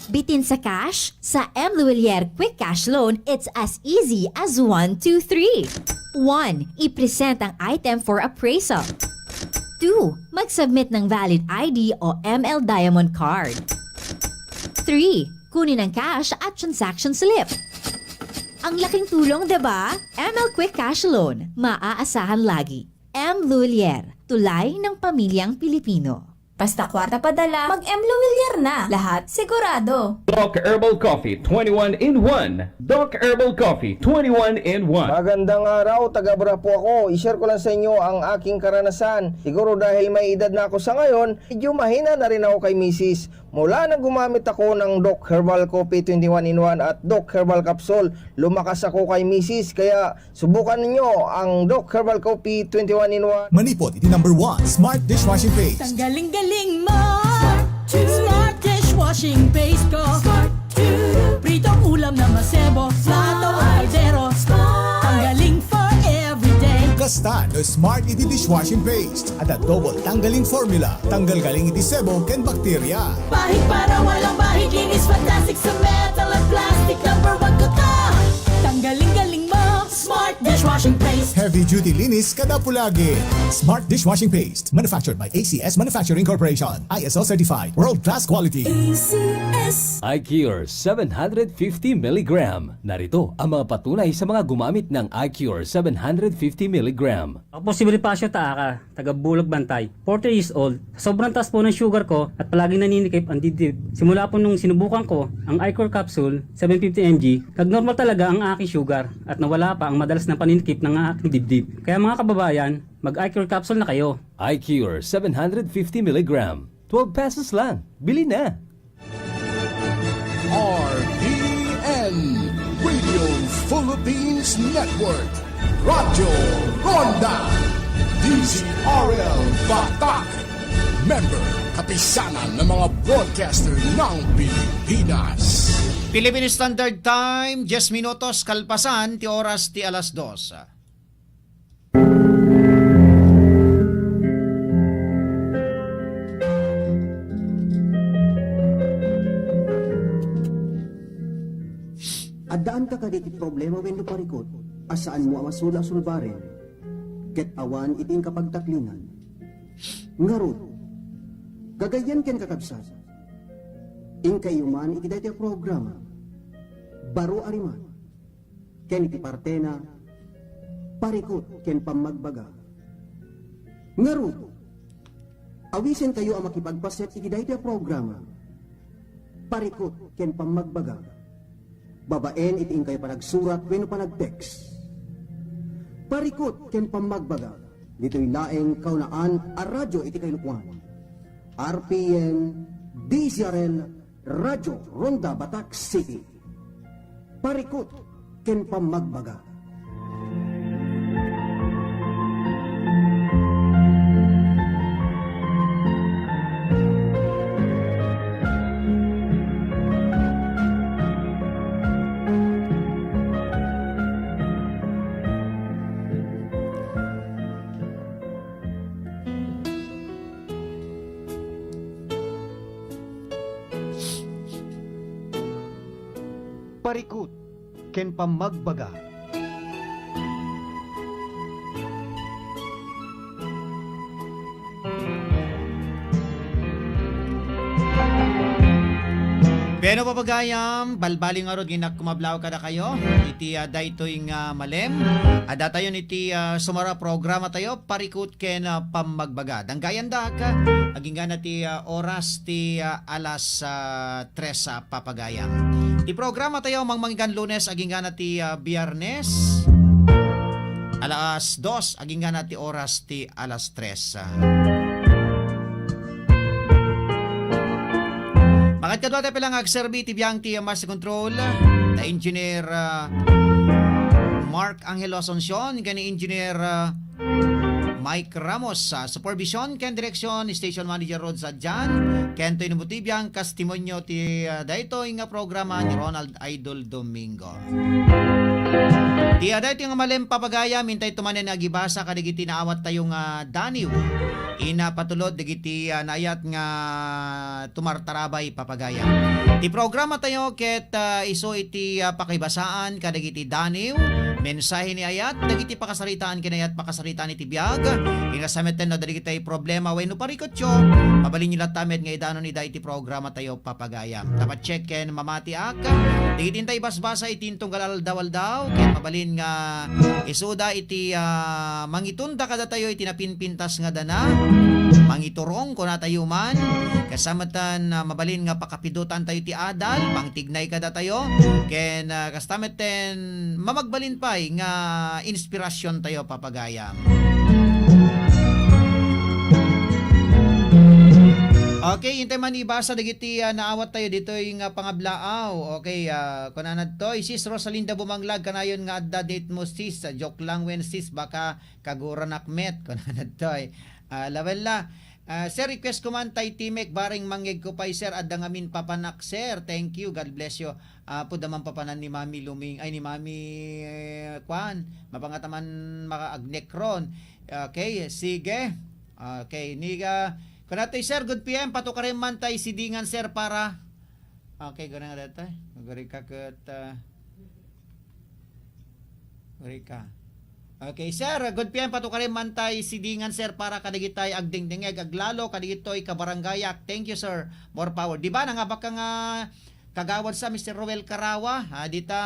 Bitin sa cash? Sa M Luwilier Quick Cash Loan, it's as easy as one, two, three. One, i-present ang item for appraisal. Two, mag-submit ng valid I D o M L Diamond Card. Three, kunin ang cash at transaction slip. Ang laking tulong, 'di ba? M L Quick Cash Loan, maaasahan lagi. M Luwilier, tulay ng pamilyang Pilipino. Basta kwarta padala, mag-M Luwilier na. Lahat sigurado. Doc Herbal Coffee twenty-one in one. Doc Herbal Coffee twenty-one in one. Magandang araw, taga Brapo ako. I-share ko lang sa inyo ang aking karanasan. Siguro dahil may edad na ako sa ngayon, medyo mahina na rin ako kay misis. Mula nang gumamit ako ng Doc Herbal Coffee twenty-one in one at Doc Herbal Capsule, lumakas ako kay misis. Kaya subukan ninyo ang Doc Herbal Coffee twenty-one in one. Manipod iti number one Smart Dishwashing Paste. Tanggaling-galing mo. Smart dishwashing paste ko. Pritong ulam na masebo. Plato, kaldero. Tanggaling for everyday. Kasta no Smart iti dishwashing paste. Adda double tanggaling formula. Tanggal galing iti sebo ken bakterya. Bahid para walang bahid, linis fantastic sa metal at plastic. Number one ko to. Tanggaling-galing mo. Smart dishwashing paste. Heavy duty linis kada pulagi. Smart dishwashing paste. Manufactured by A C S Manufacturing Corporation. I S O certified. World class quality. A C S. iCure seven hundred fifty milligram. Narito ang mga patunay sa mga gumamit ng iCure seven hundred fifty milligram. Ako po si Bonifacio Taaca, taga Bulog, Bantay, forty years old. Sa sobrang taas po ng sugar ko at palaging naninikip ang dibdib. Simula po nung sinubukan ko ang iCure Capsule seven fifty M G, nagnormal talaga ang aking sugar at nawala pa ang madalas na paninikip ng aking dibdib. Kaya mga kababayan, mag-iCure Capsule na kayo. iCure seven hundred fifty milligram, twelve pesos lang. Bili na! R P N, Radio Philippines Network, Radyo Ronda, D Z R L Batak, member, kapisanan ng mga broadcaster ng Pilipinas. Philippine Standard Time, diyes minutos kalpasan ti oras ti alas dos. Addaanka kadi iti problema wenno parikut a saanmo a masula a sulbaren, ket awan iti inkapagtaklingan? Ngarud, gagayyem ken kakabsat, inkayyo man iti daytoy a programa, Baro a Rimat. Ken iti partena, Parikut ken Pammagbaga. Ngarud, awisenkayo a makipagpaset iti daytoy a programa, Parikut ken Pammagbaga, babaen iti inkayo panagsurat wenno panag-text. Parikut ken Pammagbaga, ditoy laeng kaunaan a radyo iti kailukoan. R P N, D Z R L, Radyo Ronda Batak City. Parikut ken Pammagbaga. Parikut ken Pammagbaga. Wen no papagayam, balbaliw ngarud nga innak kumablaw kadakayo iti, ah, daytoy nga malem. Addatayon iti, ah, sumaruno a programatayo, Parikut ken, ah, Pammagbaga. Danggayandak, ah, aginggana ti, ah, oras ti, ah, alas, ah, tres, ah, papagayam. Ti programatayo mangmanggan Lunes aginggana ti, ah, Biernes, alas dos aginggana ti oras ti alas tres. Makadkadua tayo pay la nga agserbi iti biang ti Master Control, da Engineer, ah, Mark Angelo Asuncion, ken ni Engineer, ah, Mike Ramos, ah, supervision ken direksyon ni Station Manager Rod Sadian, ken toy no ti biang kas testimonio ti, ah, daytoy nga programa ni Ronald Idol Domingo. Ti adda iti nga malem, papagayam, intay to manen nga agibasa kadagiti naawattayo nga daniw. Ina patulod dagiti, ah, naayat nga tumartarabay, papagayam. Ti programa tayo ket, ah, isu iti, ah, pakaibasaan kadagiti daniw, mensahe ni ayat, dagiti pakasaritaan ken ayat pakasaritaan iti biag. Ingasametten no dagiti problema wenno parikutyo, mabalinyo latta met nga idanon ida iti programa tayo, papagayam. Napacheck ken mamatiak dagiti intay basbasa iti tunggal aldaw-aldaw, ket mabalin nga isuda iti, ah, mangitunda kadatayo iti napinpintas nga dana, mangiturong kunatayo man, kasta metten, ah, mabalin nga pakapidutan tayo ti adal, mangtignay kadatayo, ken, ah, kasta metten mamagbalin pay nga inspirasyon tayo, papagayam. Okay, intay man ibasa dagiti, ah, naawat tayo ditoy nga pangablaaw. Okay, ah, kunana ditoy, Sis Rosalinda Bumanglag, kanayon nga adda date mo, sis. Ah, joke lang wen, sis, baka kaguranak met. Kunana ditoy. Ah, lawen la. Ah, sir, request ko man tay Timek, bareng mangngeg ko pay, sir, adda ngamin papanak, sir. Thank you. God bless you. Apo, da man papanan ni Mami Luming, ay, ni Mami, eh, kwan, mapangataman maka-agnek ron. Okay, sige. Okay, niga, kunatoy, sir, good P M, patukaren man tay sidingan, sir, para, okay, guna nga data. Guri ka ket, ah, guri ka. Okay, sir, good P M, patukaren man tay sidingan, sir, para kadagitay agdingdingeg, aglalo, kadagitoy kabarangayak. Thank you, sir. More power. Di ba, nangabak ka nga kagawad sa Mister Roel Carawa, ah, dita,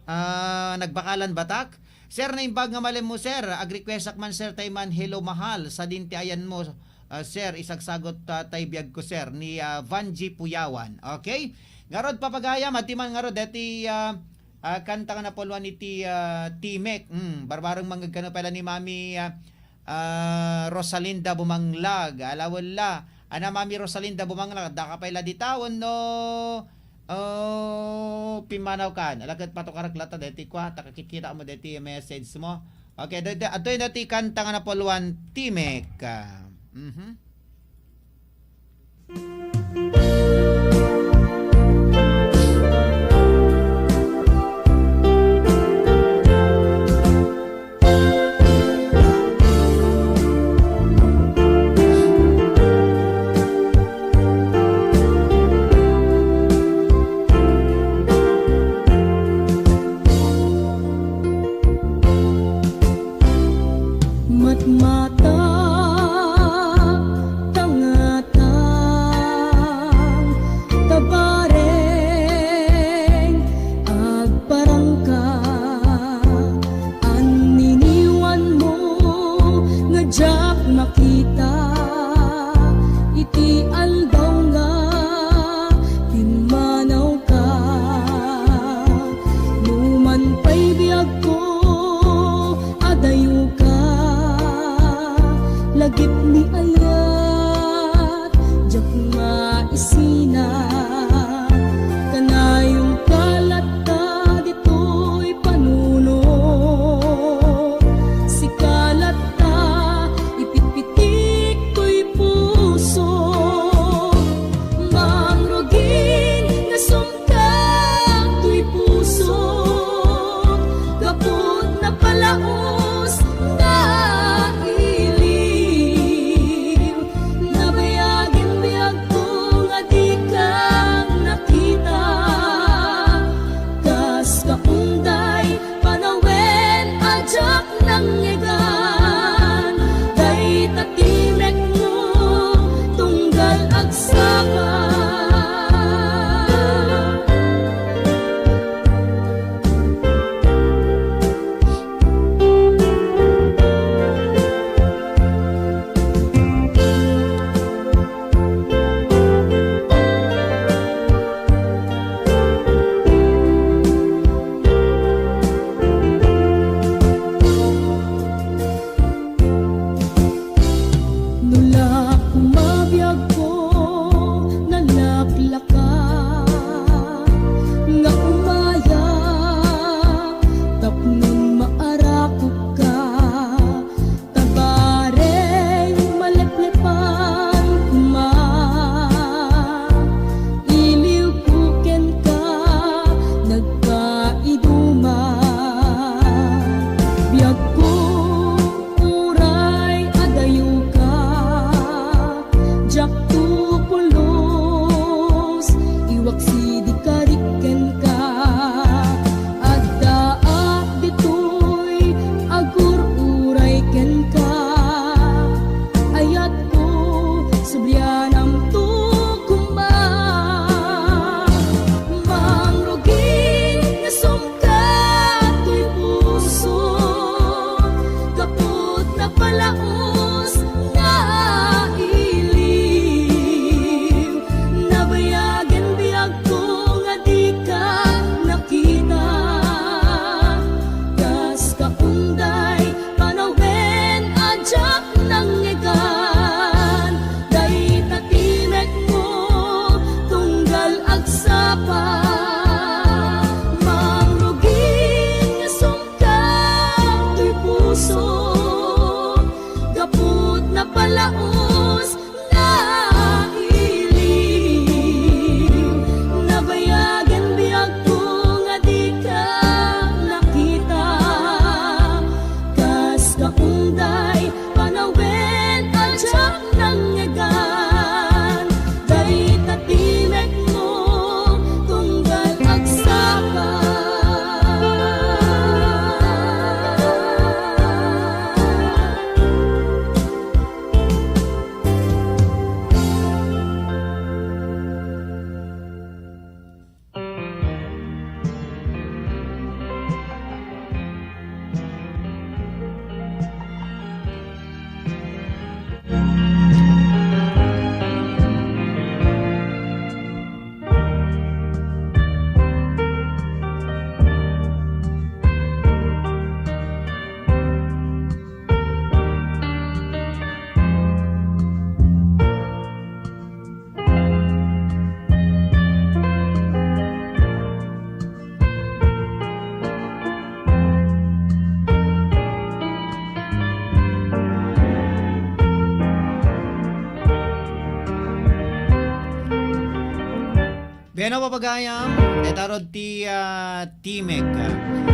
ah, nagbakalan batak. Sir, naimbag nga malem mo, sir. Ag-request ak man, sir, tay man, Hello Mahal, sadin ti ayan mo, ah, sir, isagsagot, ah, tay biag ko, sir, ni, ah, Vanji Puyawan. Okay? Ngarud, papagayam, adda man ngarud deti, ah, ah, kanta nga napuluan iti, ah, Timek. Mm, barbareng mangngeg kano pay la ni Mami, ah, ah, Rosalinda Bumanglag. Ala, wala. Ana, Mami Rosalinda Bumanglag, adda ka pay la dita wenno, oh, pimmanaw kan? Ala, ket patukarek latta deti kua, ta kakitkitam deti message mo. Okay, deti, adtoy deti kanta nga napuluan, Timek. Ah, mhm. Matmata, tangatang, Kano, papagayam, dayta rod ti, ah, timek.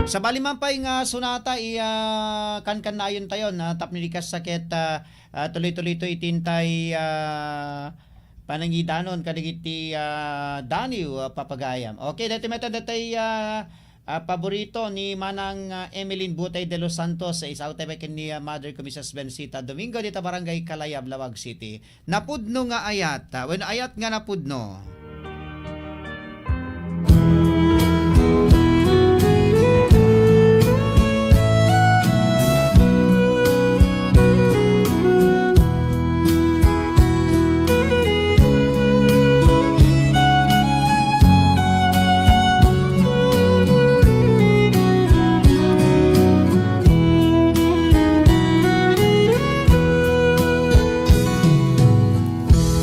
Sabali man pay nga sonata, i-, ah, kankannayon tayo, na tapno di kas sakit, ah, ah, tuloy-tuloy to itintay, ah, panangidanon kadagiti, ah, daniw, ah, papagayam. Okay, daytoy met, daytoy, ah, ah, paborito ni Manang, ah, Emeline Butay de los Santos, sa isaw tayo ken ni, ah, Mother ko, Missus Bensita Domingo, dita Barangay Kalayab, Laoag City. Napudno nga ayat, ah, wenno ayat nga napudno.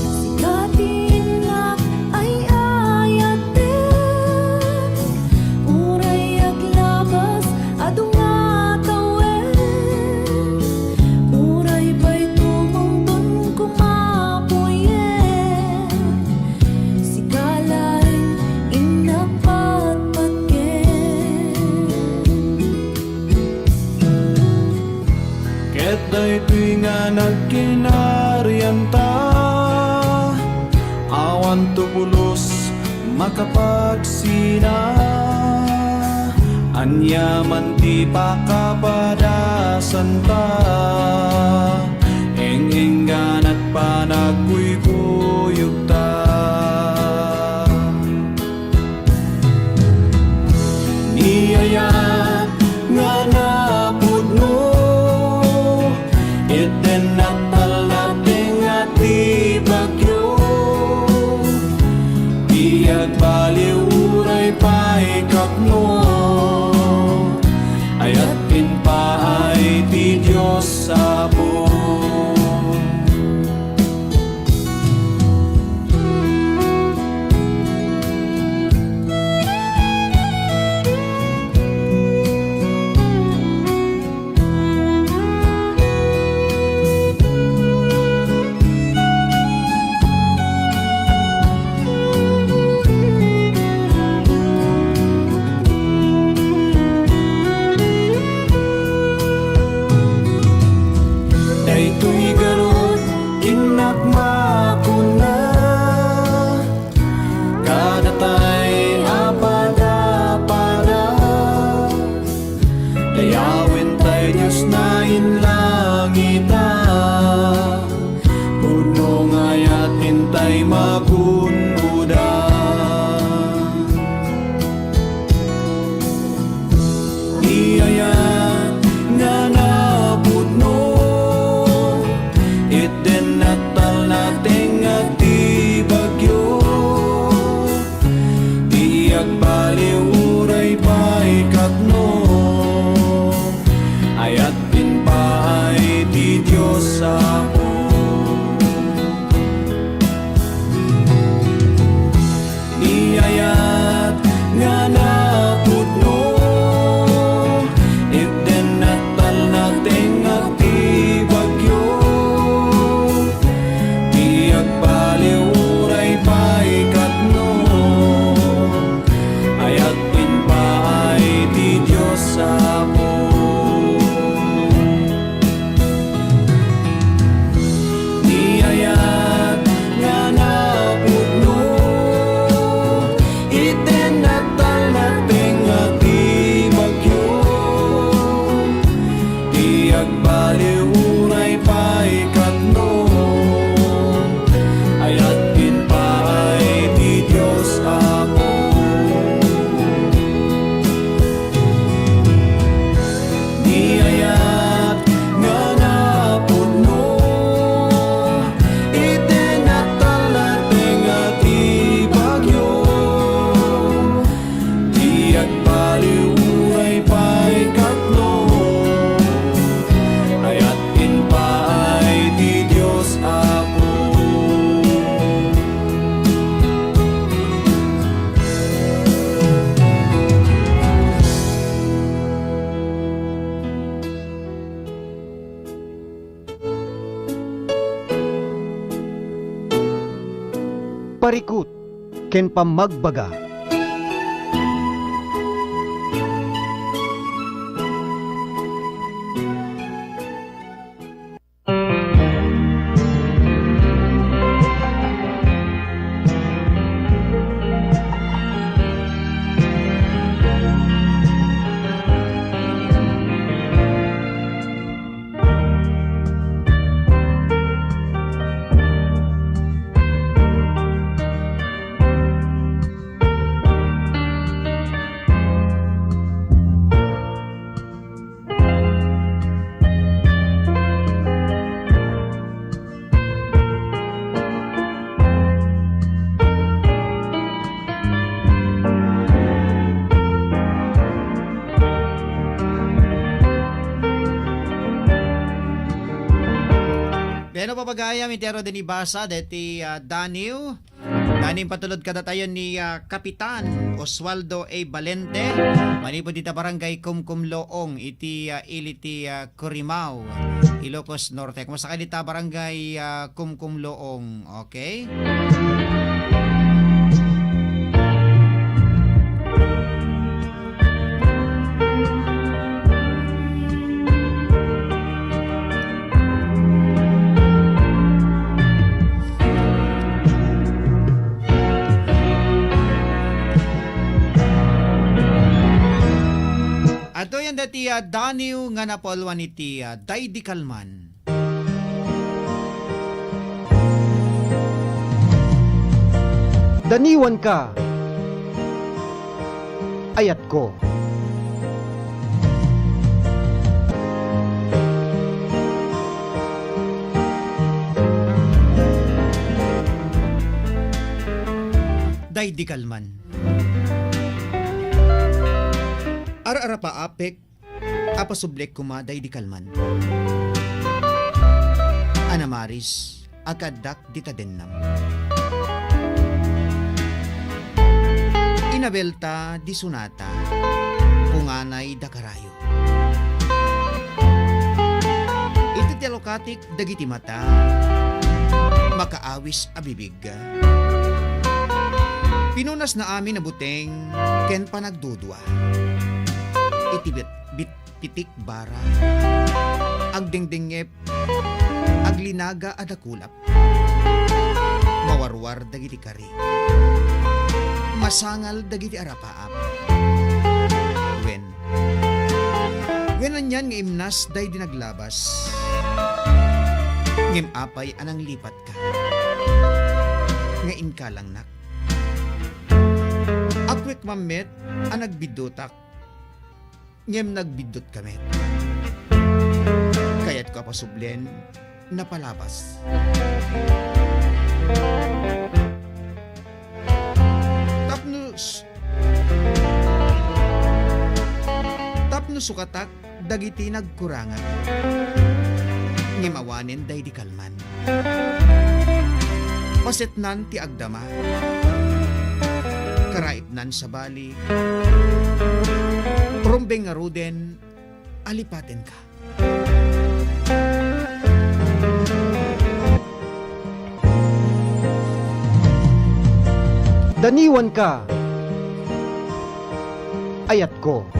Sika ti innak ay ayatek, uray aglabas, adu nga tawen, uray pay tumungton kumapuyen, sika laeng innak patpatgen. Ket daytoy nga nagkinarianta, awan to pulos makapagsina. Ania man ti pakapadasanta, eng-engganat panagkuykuyogta. Ni ayat nga napudno, iti natalna ti nga ti bagyo, di agbaliw uray pay katno, ayat ken paay ti Dios Apo. Daytoy garud, innak makuna, kadatay a padapada, dayawentayo Dios nga inlangita, pudno nga ayat intay magungoda. Ni ayat nga napudno, iti natalna ti nga ti bagyo, di agbaliw uray pay katno, ayat ken paay ti Dios Apo. Ni ayat nga napudno, iti natalna ti nga ti bagyo, di agbaliw uray pay katno, ayat ken paay ti Dios Apo. Ni ayat nga napudno, iti natalna ti nga ti bagyo, di agbaliw uray pay katno, ayat ken paay ti Dios Apo. Ni ayat nga napudno, iti natalna ti nga ti bagyo, di agbaliw uray pay katno, ayat ken paay ti Dios Apo. Parikut ken pammagbaga. Wen, no, papagayam, iti aro din ibasa, deti, ah, Daniw. Nani impatulod kadatayo ni, ah, Kapitan Oswaldo A. Valente, manipud dita barangay Kumkumloong iti, ah, ili ti, ah, Corimao, Ilocos Norte. Kumusta ka dita barangay, ah, Kumkumloong? Okay? Adtoyen dati a daniw nga napauluan iti, ah, daydi kalman. Daniwanka, ayatko. Daydi kalman. Ar-arapaapek a pasubliek koma daydi kalman a namaris a kaaddak dita dennam. Inabelta di sonata, punganay da karayo. Iti ti alukatik dagiti mata, makaawis a bibig. Pinunasna amin a buteng ken panagdudua. Iti bit-, bit-, pitik bara. Agdengdengngep, aglinaga a dakulap. Mawarwar dagiti kari. Masangal dagiti arapaap. Wen. Wen anian nga imnas daydi naglabas. Ngem apay a nanglipatka nga inkalangnak? Appuek man met a nagbiddutak. Ngem nagbiddutka met. Kayatko a pasublien, napalabas. Tapno s-, tapno sukatak dagiti nagkurangak. Ngem awanen daydi kalman. Pasetnan ti agdama. Karaipnan sabali. Rumbeng ngaruden a lipatenka. Daniwanka, ayatko.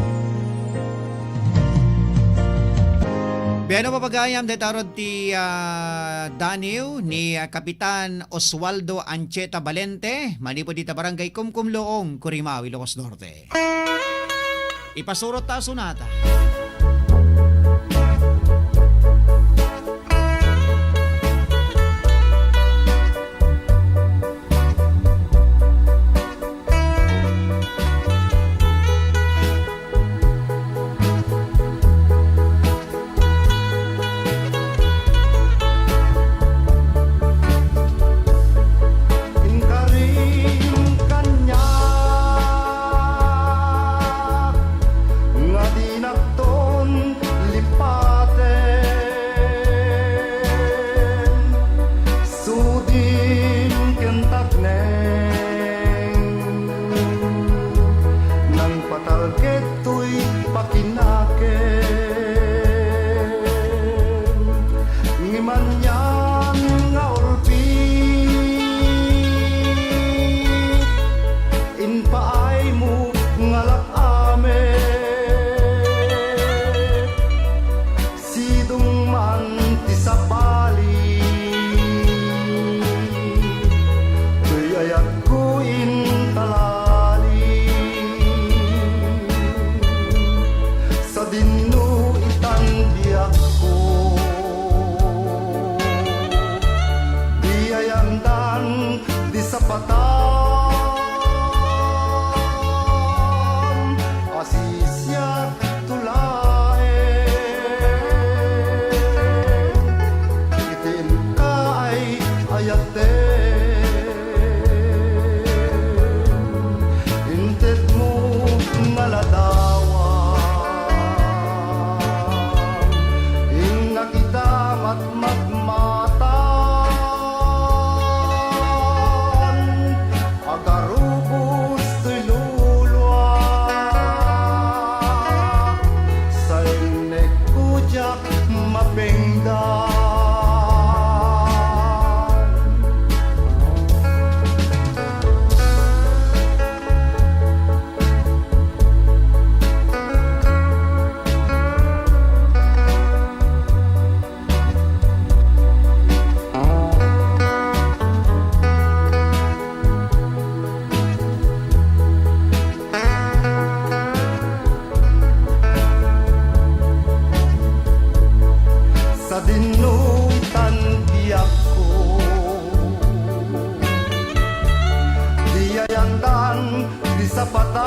Wen, no, papagayam, dayta rod ti, ah, daniw ni, ah, Kapitan Oswaldo Ancheta Valente, manipud dita barangay Kumkumloong, Corimao, Ilocos Norte. Ipasurot ta a sonata. Inkarim kaniak nga dinakto Yaten, intedmo nga ladawan, innak ita matmatmatan, agarubos toy luluak, sainekko diak mapengdan. Sadinoy tan biagko, di ayandan ti sapatan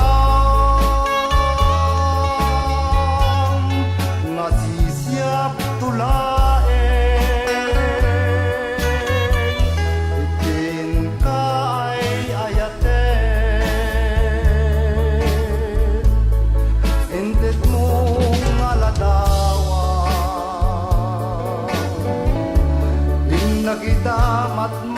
nga sisiapto laeng iti inka ay ayaten. Intedmo nga ladawan, innak ita matmatmatan,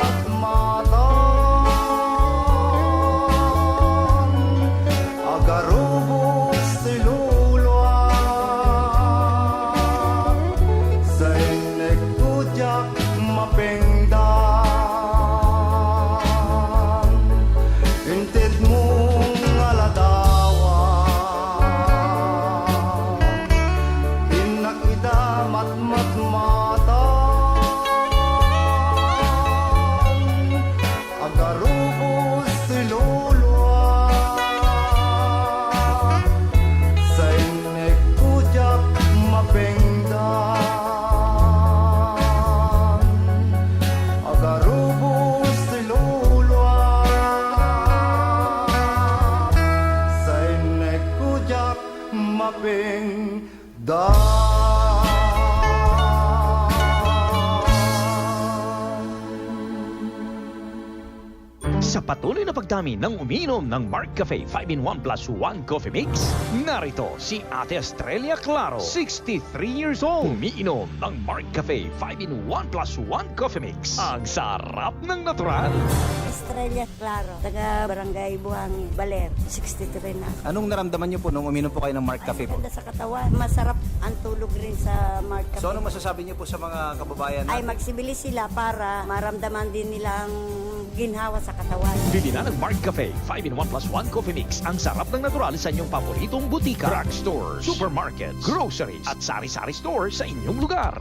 agarubos ti luluak, sainekko diak mapengdan. Intedmo nga ladawan, innak ita matmatmatan, agarubos ti luluak, sainekko diak mapengdan. Agarubos ti luluak, sainekko diak mapengdan. Sa patuloy na pagdami ng umiinom ng Mark Cafe five-in-one plus one Coffee Mix, narito si Ate Estrella Claro, sixty-three years old. Umiinom ng Mark Cafe five-in-one plus one Coffee Mix. Ang sarap ng natural. Estrella Claro, taga Barangay Buhangin, Baler, sixty-three na. Anong naramdaman niyo po nung uminom po kayo ng Mark Cafe po? Ay, maganda sa katawan. Masarap ang tulog rin sa Mark Cafe. So, ano masasabi niyo po sa mga kababayan natin? Ay, magsibilis sila para maramdaman din nilang ginhawa sa katawan. Bili na ng Mark Cafe five-in-one plus one Coffee Mix. Ang sarap ng natural sa inyong paboritong butika, drugstores, supermarkets, groceries, at sari-sari store sa inyong lugar.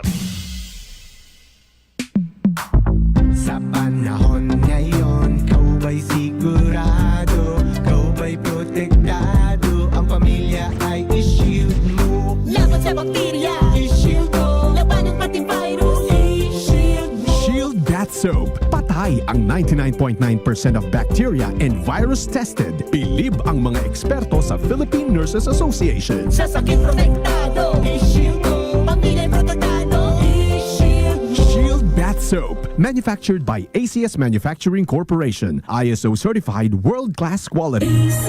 Sa panahon ngayon, ikaw ba'y sigurado? Ikaw ba'y protektado? Ang pamilya ay i-shield mo. Laban sa bakterya, i-shield mo. Labanan pati virus, i-shield mo. Shield Bath Soap. Patay ang ninety-nine point nine percent of bacteria and virus tested. Bilib ang mga eksperto sa Philippine Nurses Association. Sa sakit protektado, i-shield mo. Pamilya protektado, i-shield mo. Shield Bath Soap, manufactured by A C S Manufacturing Corporation, I S O certified, world-class quality. A C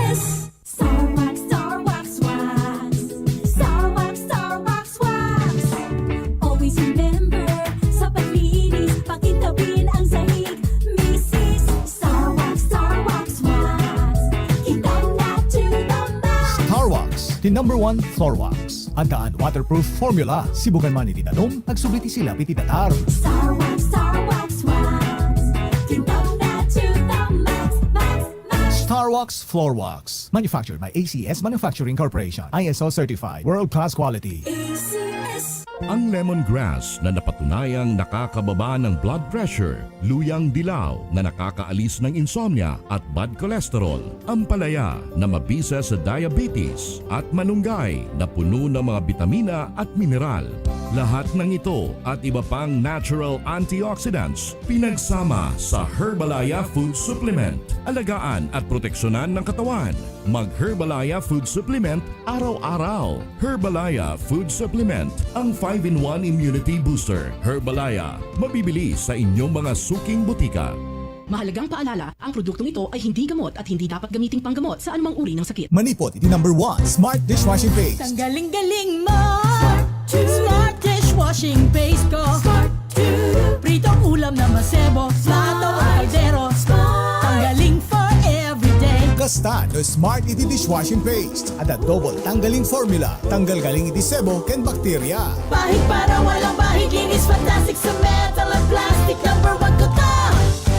S. Star Wax, Star Wax Wax. Star Wax, Star Wax Wax. Always remember, sa paglinis, pakintabin ang sahig. Misis, Star Wax, Star Wax Wax. Kintab na to the max. Star Wax, the number one floor wax. Adaan waterproof formula. Sibukan man iti danum, agsubli ti silap iti datar. Star Wax, Star Wax Wax. Kintab na to the max, max, max. Star Wax Floor Wax. Manufactured by A C S Manufacturing Corporation. I S O certified. World class quality. A C S. Ang lemongrass na napatunayang nakakababa ng blood pressure, luyang dilaw na nakakaalis ng insomnia at bad cholesterol, ampalaya na mabisa sa diabetes, at malunggay na puno ng mga bitamina at mineral. Lahat ng ito at iba pang natural antioxidants pinagsama sa Herbalaya Food Supplement. Alagaan at proteksyonan ng katawan. Mag-Herbalaya Food Supplement araw-araw. Herbalaya Food Supplement, ang five-in-one Immunity Booster. Herbalaya, mabibili sa inyong mga suking butika. Mahalagang paalala, ang produktong ito ay hindi gamot at hindi dapat gamiting panggamot sa anumang uri ng sakit. Manipod iti number one, Smart Dishwashing Paste. Tanggaling-galing mo. Smart dishwashing paste ko. Smart. Pritong ulam na masebo. Plato o kaldero. Tanggaling for everyday. Kasta no Smart iti dishwashing paste. Adda double tanggaling formula. Tanggal galing iti sebo ken bakterya. Bahig para walang bahig. Linis fantastic sa metal at plastic. Number one ko to.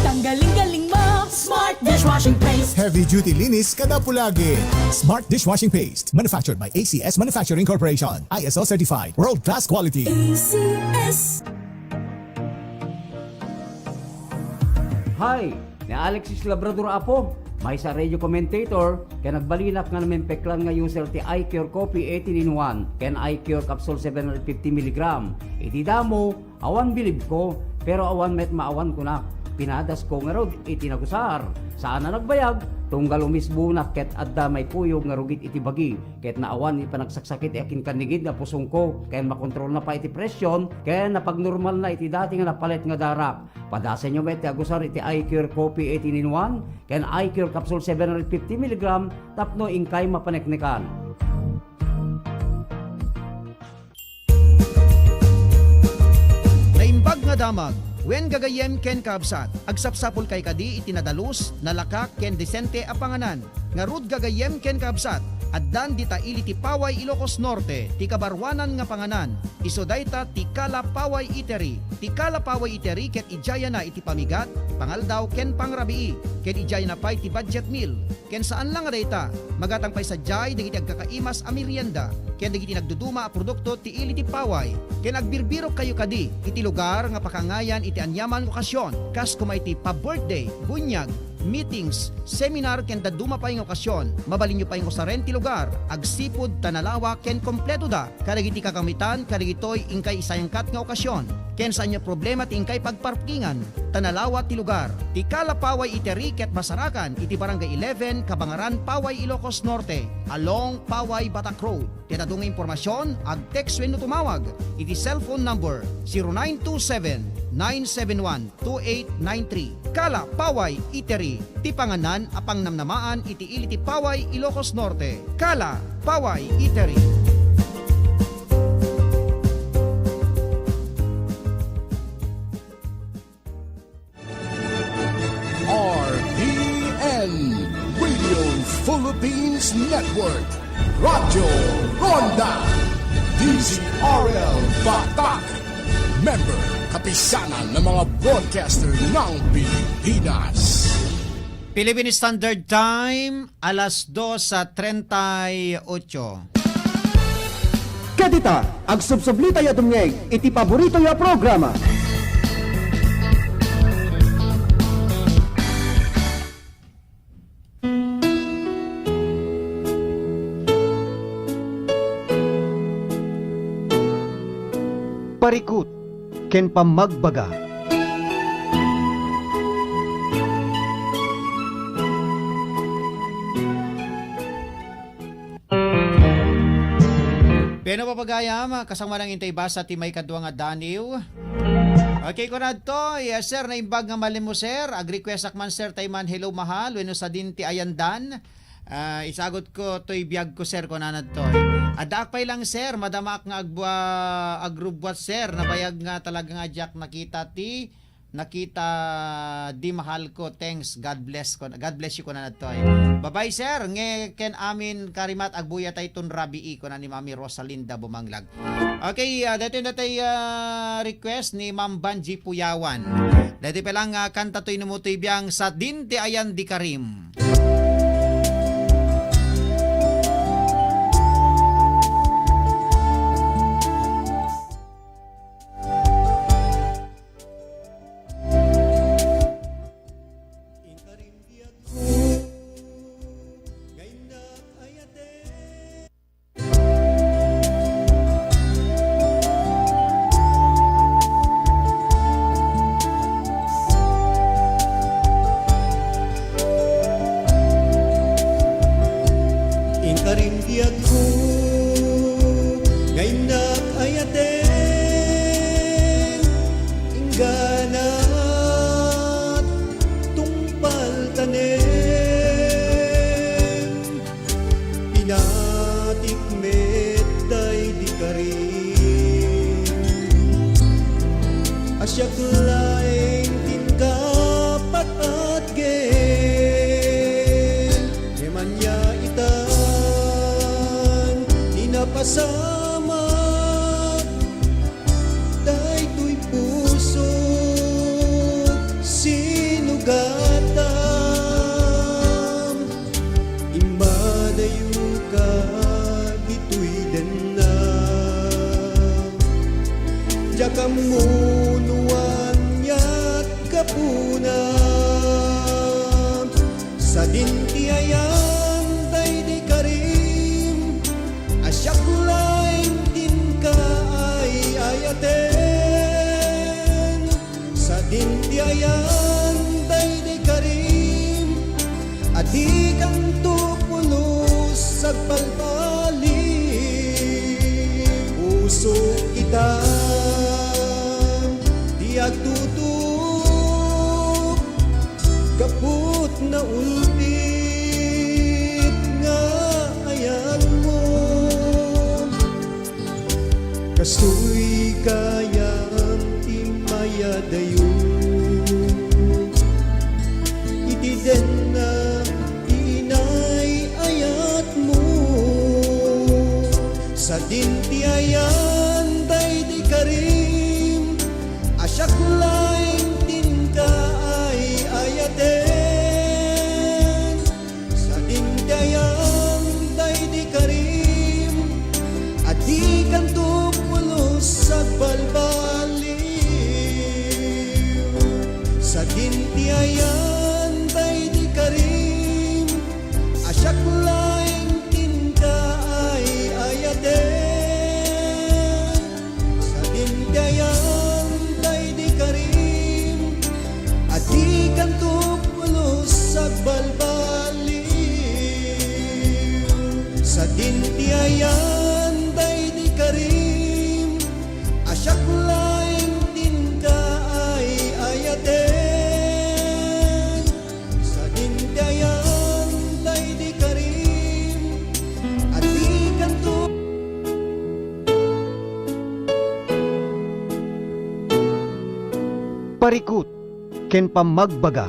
Tanggaling-galing mo. Smart dishwashing paste. Heavy duty linis kada pulagi. Smart dishwashing paste. Manufactured by A C S Manufacturing Corporation. I S O certified. World class quality. A C S. Hi! Ni Alexis Labrador Apo, maysa radio commentator, ken nagbalinak nga namimpeklan nga user ti iCure Coffee eighteen in one ken iCure Capsule seven hundred fifty milligram. Iti damo, awan bilibko, pero awan met maawan kunak. Pinadasko ngarud iti nagusar. Saan a nagbayag, tunggal umisbonak ket adda maikuyog nga rugit iti bagi, ket naawan iti panagsaksakit ti akin kannigid nga pusongko, ken makontrolna pay iti presyon, ken napagnormalna iti dati nga napalet nga darak. Padasenyo met ti agusar iti iCure Coffee eighteen in one ken iCure Capsule seven hundred fifty milligram tapno inkay mapaneknekan. Naimbag nga damag, wen gagayyem ken kaabsat, agsapsapulkay kadi iti nadalus, nalaka, ken desente a panganan. Ngarud gagayyem ken kaabsat, addan dita ili ti Paway Ilocos Norte, ti kabaruanan nga panganan. Isu dayta ti Kala Paway Eatery. Ti Kala Paway Eatery ket idiayana iti pamigat, pangaldaw, ken pangrabii, ken idiayana pay ti budget meal. Ken saan la nga dayta, magatang pay sadiay dagiti agkakaimas a merienda, ken dagiti nagduduma a produkto ti ili ti paway. Ken agbirbirokkayo kadi iti lugar nga pakaangayan iti aniaman nga okasyon, kas koma iti pa-birthday, bunyag, meetings, seminar, ken dadduma pay nga okasyon. Mabalinyo pay nga usaren ti lugar, agsipud ta nalawa ken kompletoda kadagiti kakamitan kadagitoy inkay isayangkat nga okasyon. Ken saanyo problema ti inkay pagparkingan, ta nalawa ti lugar. Ti Kala Paway Eatery ket masarakan iti Barangay eleven, Kabangaran, Paway, Ilocos Norte, along Paway, Batak Road. Ti adu nga impormasyon, ag-text wenno tumawag iti cellphone number zero nine two seven, nine seven one, two eight nine three. Kala Paway Eatery, ti panganan a pangnamnamaan iti ili ti Paway, Ilocos Norte. Kala Paway Eatery. R P N, Radio Philippines Network, Radyo Ronda, D Z R L Batak, member, Kapisanan ng mga Broadcaster ng Pilipinas. Philippine Standard Time, alas dos treinta y ocho. Ket ita, agsubsublitayo a dumngeg iti paboritoyo a programa. Parikut ken pammagbaga. Piano, papagayam, kasano man ang intay basa ti maikadua nga daniw? Okay, kunadto, yes, sir, naimbag nga malem mo, sir. Ag-request ak man, sir, tay man, "Hello, mahal," wenno "Sadin ti ayandan." Ah, isagut ko toy biag ko, sir, kunana toy. Addaak pay lang, sir, madamaak nga agbu-, ah, agrubbuat, sir. Nabayag nga talaga nga diak nakita ti, nakita di mahal ko. Thanks. God bless ko. God bless you, kunana toy. Bye-bye, sir. Nge ken amin karimat, agbuyatay ton rabii, kuna ni Mami Rosalinda Bumanglag. Okay, ah, daytoy, daytoy, ah, request ni Ma'am Banji Puyawan. Daytoy pay lang, ah, kanta toy numutoy biang "Sadin ti ayan di Karim." Katam, immadayoka ditoy denna. Diak ammo no aniat gapuna. Sadin ti ayan daydi Karim, a siak laeng ti inka ay-ayaten. Sadin ti ayan daydi Karim, a dikanto pulos agbalbaliw. Puso kita ti agtutuok, gaput naulbit nga ayatmo. Kastoy gayam ti mayadayo. Iti denna ti inay-ayatmo. Sadin ti ayan daydi Karim, a siak laeng ti inka ay-ayaten. Sadin ti ayan daydi Karim, a dikanto pulos agbalbaliw. Sadin ti ayan daydi Karim, a siak laeng ti inka ay-ayaten. Sadin ti ayan daydi Karim, a dikanto pulos agbalbaliw. Sadin ti ayan daydi Karim, a siak laeng ti inka ay-ayaten. Sadin ti ayan daydi Karim, a dikanto. Parikut ken pammagbaga.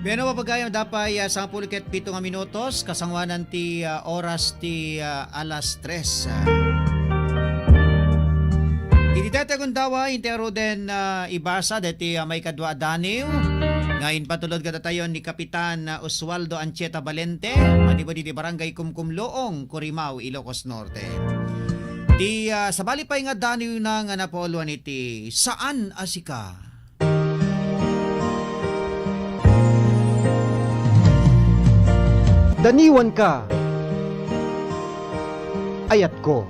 Bueno, mapagayam, adda pay, ah, sangapulo ket pito nga minutos, kasangoanan ti, ah, oras ti, ah, alas tres, ah. Iti dayta a gundaway, inti ngaruden, ah, ibasa daytoy, ah, maikadua a daniw nga impatulod kadatayon ni Kapitan, ah, Oswaldo Anchieta Valente, manipud iti Barangay Kumkumloong, Corimao, Ilocos Norte. Ti, ah, sabali pay nga daniwna nga napauluan iti Saan a Sika. Daniwanka, ayatko.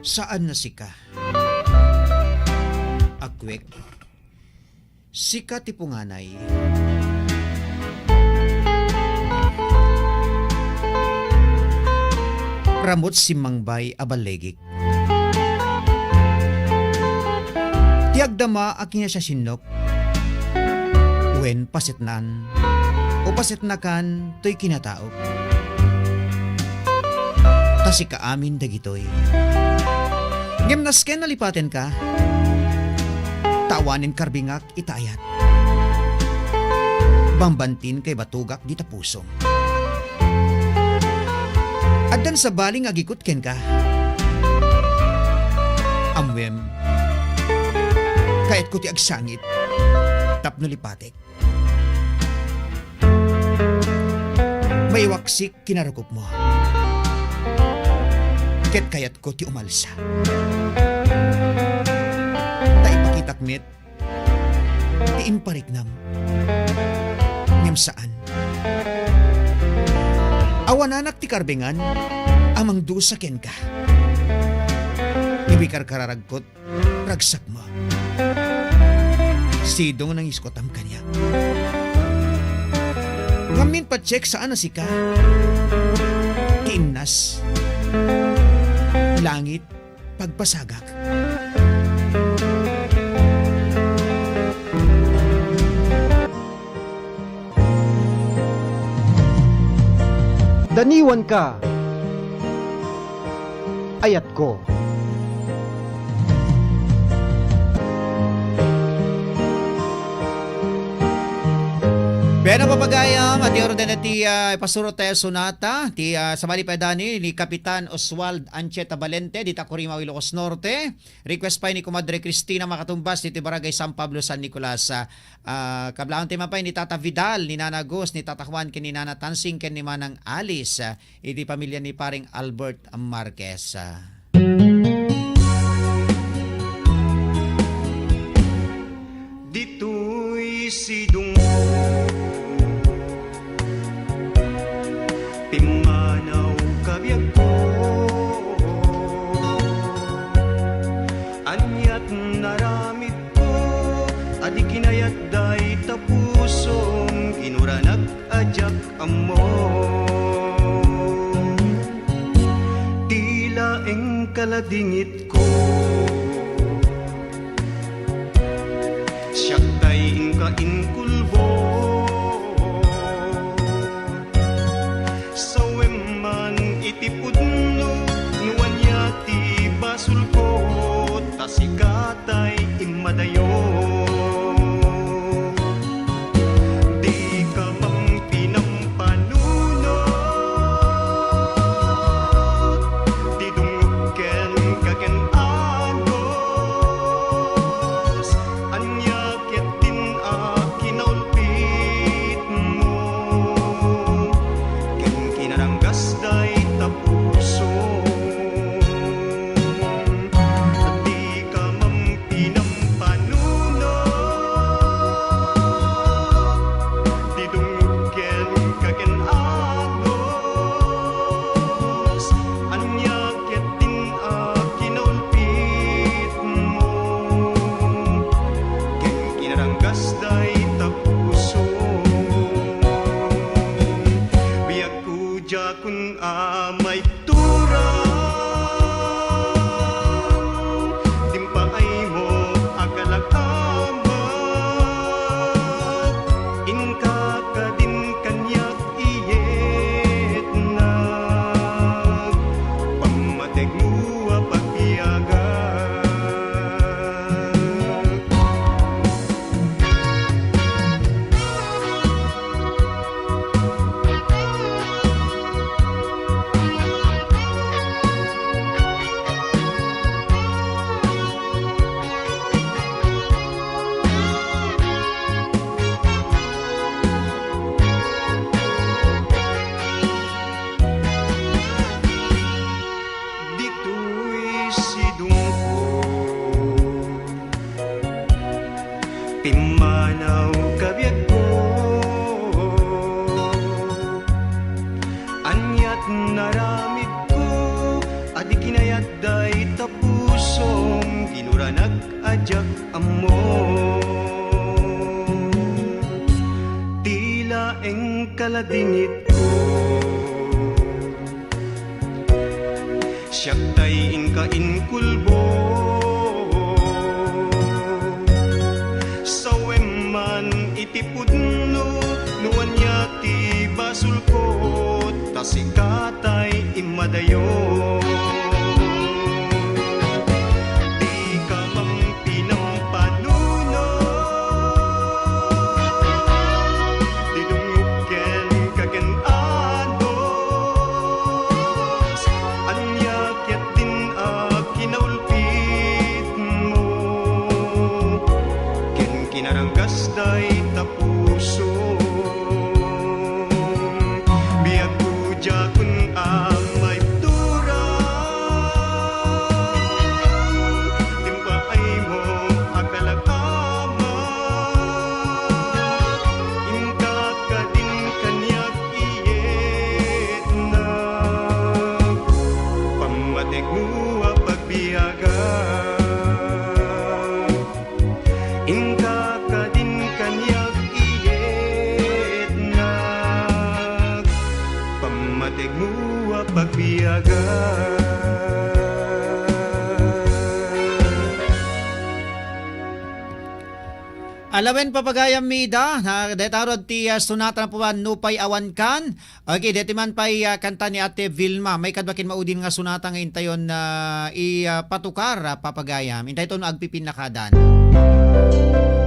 Saan a sika. Akwek, sika ti punganay. Ramut simmangbay a ballegik. Ti agdama a kinasiasinnok, wen pasetnan, o pasetnakan toy kinataok. Ta sika amin dagitoy. Ngem nasken a lipatenka, ta awanen karbingak ita ayat. Bambantin kay batugak dita pusom. Addan sabali nga agikut kenka. Ammoem, kayatko ti agsangit tapno lipatek. Maiwaksik kinarukupmo. Ket kayatko ti umalsa. Ta ipakitak met ti impariknam. Ngem saan. Awananak ti karbengan a mangdusa kenka. Ikarkararagko ti ragsakmo. Sidong nangiskutam kaniak. Ngamin, patiek, saan a sika ti innas Langit, pagbasagak. Daniwanka, ayatko. Bueno, papagayam, iti orden ti, ah, ipasuro tayo sonata, ti, ah, sabali pay Dani, ni Kapitan Oswald Anchieta Valente, dita Corimaw, Ilocos Norte. Request pay ni Comadre Cristina Makatumbas, diti Barangay San Pablo, San Nicolas. Ah, ah, kablaantayo man pay ni Tata Vidal, ni Nana Gus, ni Tata Juan, ken ni Nana Tansing, ken ni Manang Alice, ah, iti pamilya ni Paring Albert Marquez. Ah. Ditoy sidongko, pimmanaw kabiagko. Aniat naramidko, adi kinayat dayta pusom, inuranak a diak ammo. Ti laeng kaladingitko, siak tay inka inkulbo. Sawem man iti pudno, no ania ti basolko, ta sika tay immadayo. Dika man pinampanunot, ti dungngok kenka ken agos, ania ketdin a kinaulpitmo, ken kinaranggas dayta pusom. Dika man pinampanunot, ti dungngok kenka ken agos, ania ketdin a kinaulpitmo, ken kinaranggas dayta pusom. Biagko diakon a maituran, dimpaaymo a kalakamak, inka kadin kaniak iyetnak, pammategmo a pagbiagak. Ditoy sidongko, pimmanaw kabiagko. Aniat naramidko, adi kinayat dayta pusom, inuranak a diak ammo. Ti laeng kaladingitko, siak tay inka inkulbo. Sawem man iti pudno, no ania ti basolko, ta sika tay immadayo. Dika man pinampanunot, ti dungngok kenka ken agos, ania ketdin a kinaulpitmo, ken kinaranggas dayta pusom. Biagko diakon a maibturan, Alawen, papagayam Mida, na, dayta rod ti, ah, sonata na puan nupay awan kan. Okay, deti man pay, ah, kanta ni Ate Vilma. May kadwa ken maudin nga sonata nga intayon na i, ah, patukar, ah, papagayam. Intayton agpipinakadan.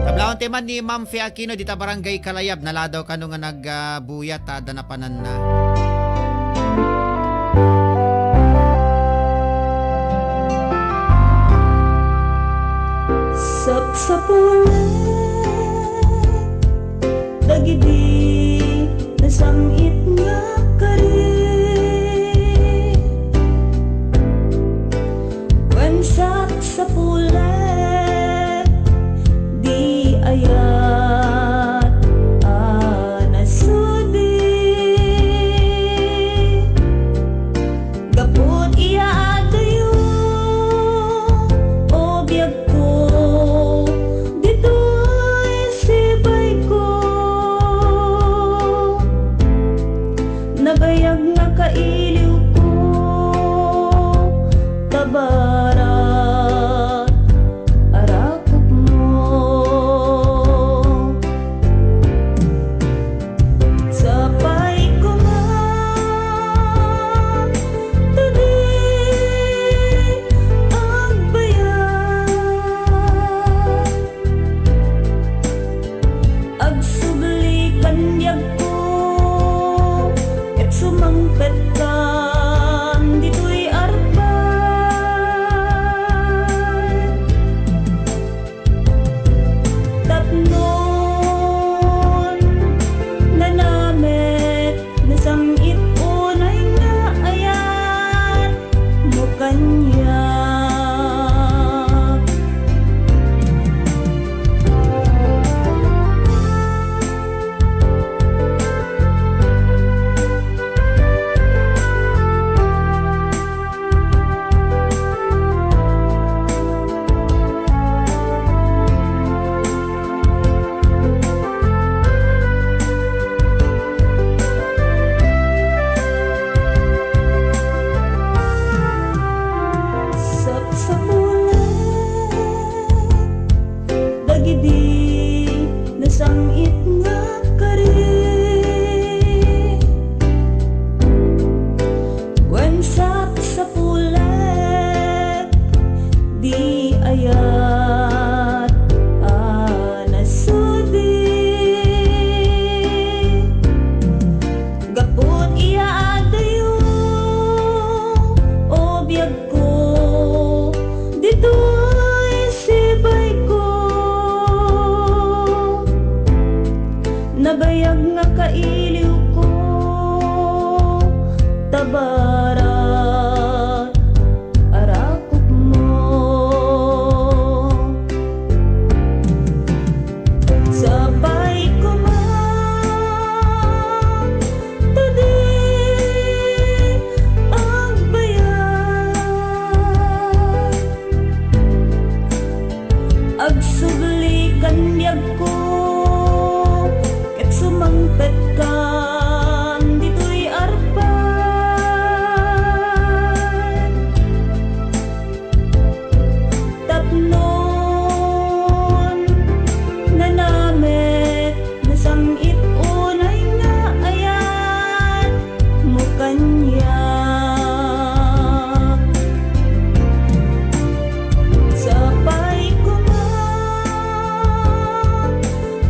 Tablaon ti man ni Ma'am Fe Aquino dita Barangay Kalayab. Naladaw kano nga nag, ah, buyat, ah, dana pananna. Sapsapulen dagidi nasam-it nga kari, wen sapsapulen di ayat a nasudi. Gapu ti adayo, o biagko, ditoy sibayko. Nabayag nga kailiwko, tabara, arakupmo. Sapay koma, ta di agbayag. Agsubli kan biagko, ket sumangpetkan ditoy arpay. Tapnon nanamek, nasam-it unay nga ayat mo kaniak. Sapsapulen dagidi nasam-it nga kari, wen sapsapulen di ayat a nasudi. Gapu ti adayo, o biagko, ditoy sibayko. Nabayag nga kailiwko, tabara, arakupmo. Sapay koma, ta di agbayag. Agsubli kan biagko, ket sumangpetkan ditoy arpay. Tapnon nanamek, nasam-it unay nga ayat mo kaniak. Sapay koma,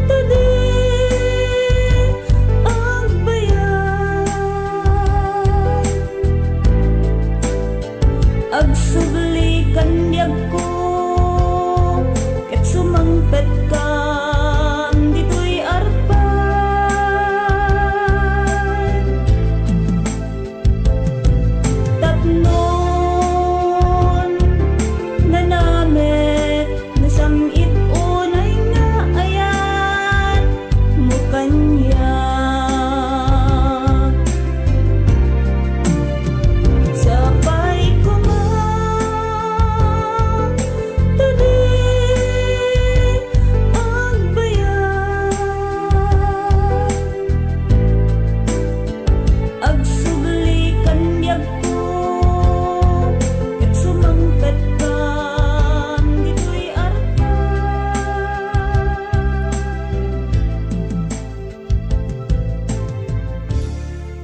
ta di agbayag. Agsubli kan biagko, ket sumangpetkan ditoy arpay. Tapnon nanamek, nasam-it unay nga ayat mo kaniak. Sapay koma, ta di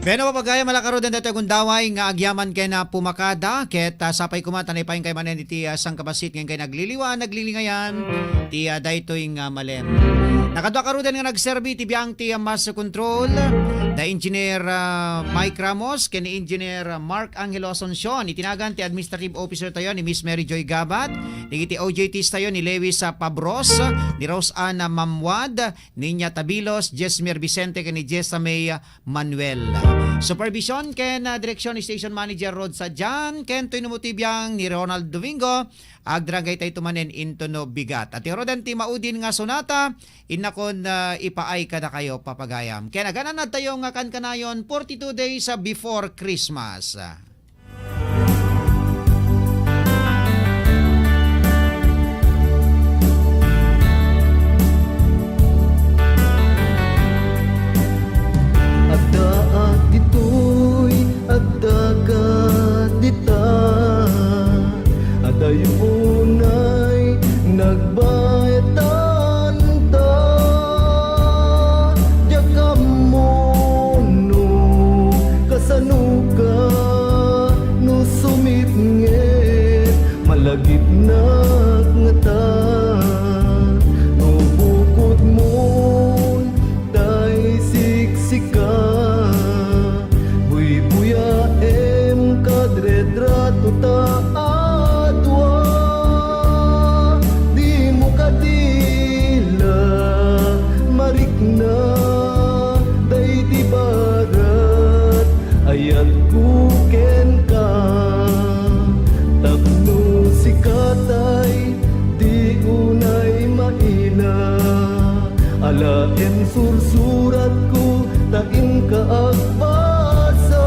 Wen a, papagayam, ala karuden daytoy gundaway nga agyaman ken, ah, pumakada, ket, ah, sapay koma ta naipaaykayo manen iti, ah, sangkabassit nga inkay nagliliwa, naglilingayan, ti, ah, daytoy nga malem. Nakadua karuden nga nagserbi ti biang ti, ah, master control, da Engineer, ah, Mike Ramos ken ni Engineer, ah, Mark Angelo Asuncion. Iti nagan ti administrative officer tayo ni Miss Mary Joy Gabat, dagiti O J Ts tayo ni Lewis, ah, Pabros, ni Rose Ann Mamwad, Niña Tabilos, Jesmer Vicente, ken ni Jessa May Manuel. Supervision ken, ah, direksyon ni Station Manager Rod Sadian, ken Toy Numutibiang ni Ronald Domingo, agdragaytayto manen intono bigat. At irodan ti maudin nga sonata, innakon, ah, ipaay kadakayo, papagayam. Ken agananadtayo nga kankanayon, forty-two days, ah, before Christmas. Addaak ditoy, addaka dita. Adayo unay nagbaetanta. Diak ammo no kasanoka, no sumipnget, malagipnak ngata. No bukodmon tay siksika, buybuyaem kad retrato ta a dua. Dimo kadi la marikna daydi barat, ayatko kenka. Tapno sika tay di unay maila. Alaem sursuratko ta inka agbasa.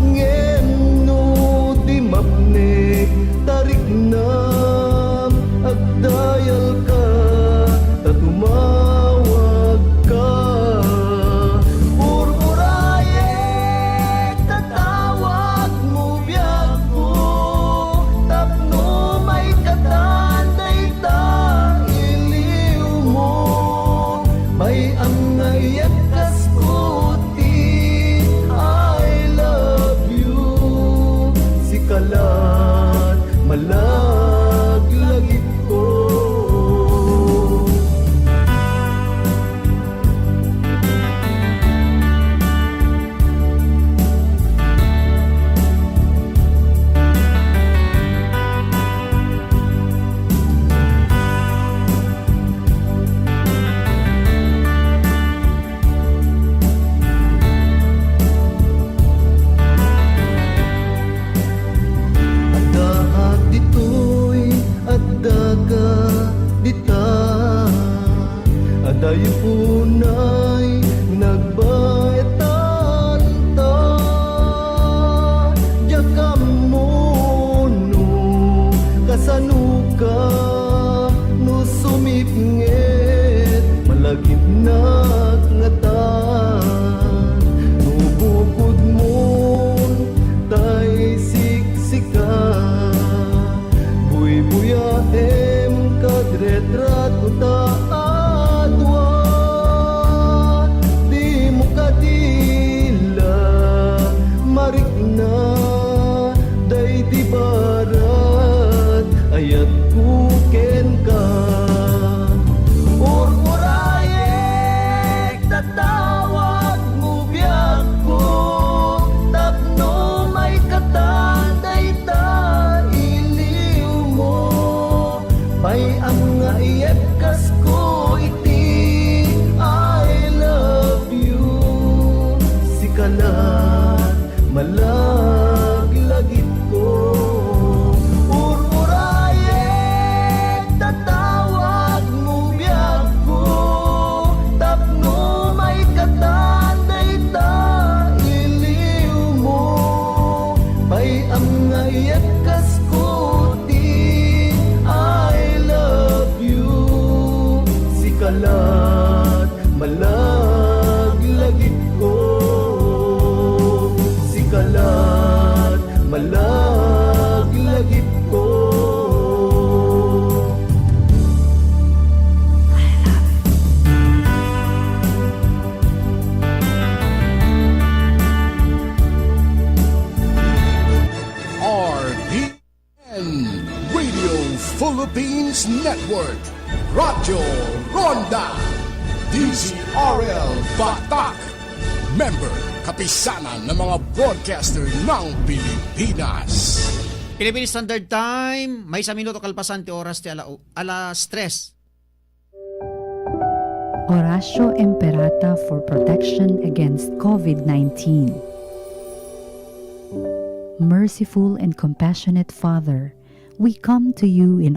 Ngem no di mapnek ta riknam, agdayalka ta tumawagka. Ur-urayek ta tawagmo biagko, tapno maikatan dayta iliwmo. Pay-am nga iyekkasko ti I love you, sika lat malaglagipko. Addaak ditoy, addaka dita. Adayo unay nagbaetanta. Diak ammo no kasanoka, no sumipnget, malagipnak ngata. No bukodmon tay siksika, buybuyaem kad retrato ta a dua. Dimo kadi la marikna daydi barat, ayatko kenka. Ur-urayek ta tawagmo biagko, tapno maikatan dayta iliwmo. Pay-am nga iyekkasko iti I love you, sika lat malaglagipko. Ur-urayek ta tawagmo biagko, tapno maikatan dayta iliwmo. Pay-am nga iyekkasko ti I love you, sika lat malaglagipko, sika lat malaglagipko. Philippines Network, Radyo Ronda, D Z R L Batak, member, Kapisanan ng mga Broadcaster ng Pilipinas. Philippine Standard Time, maysa minuto kalpasan ti oras ti ala-, alas tres. Oratio Imperata for protection against COVID nineteen. Merciful and compassionate Father, we come to you in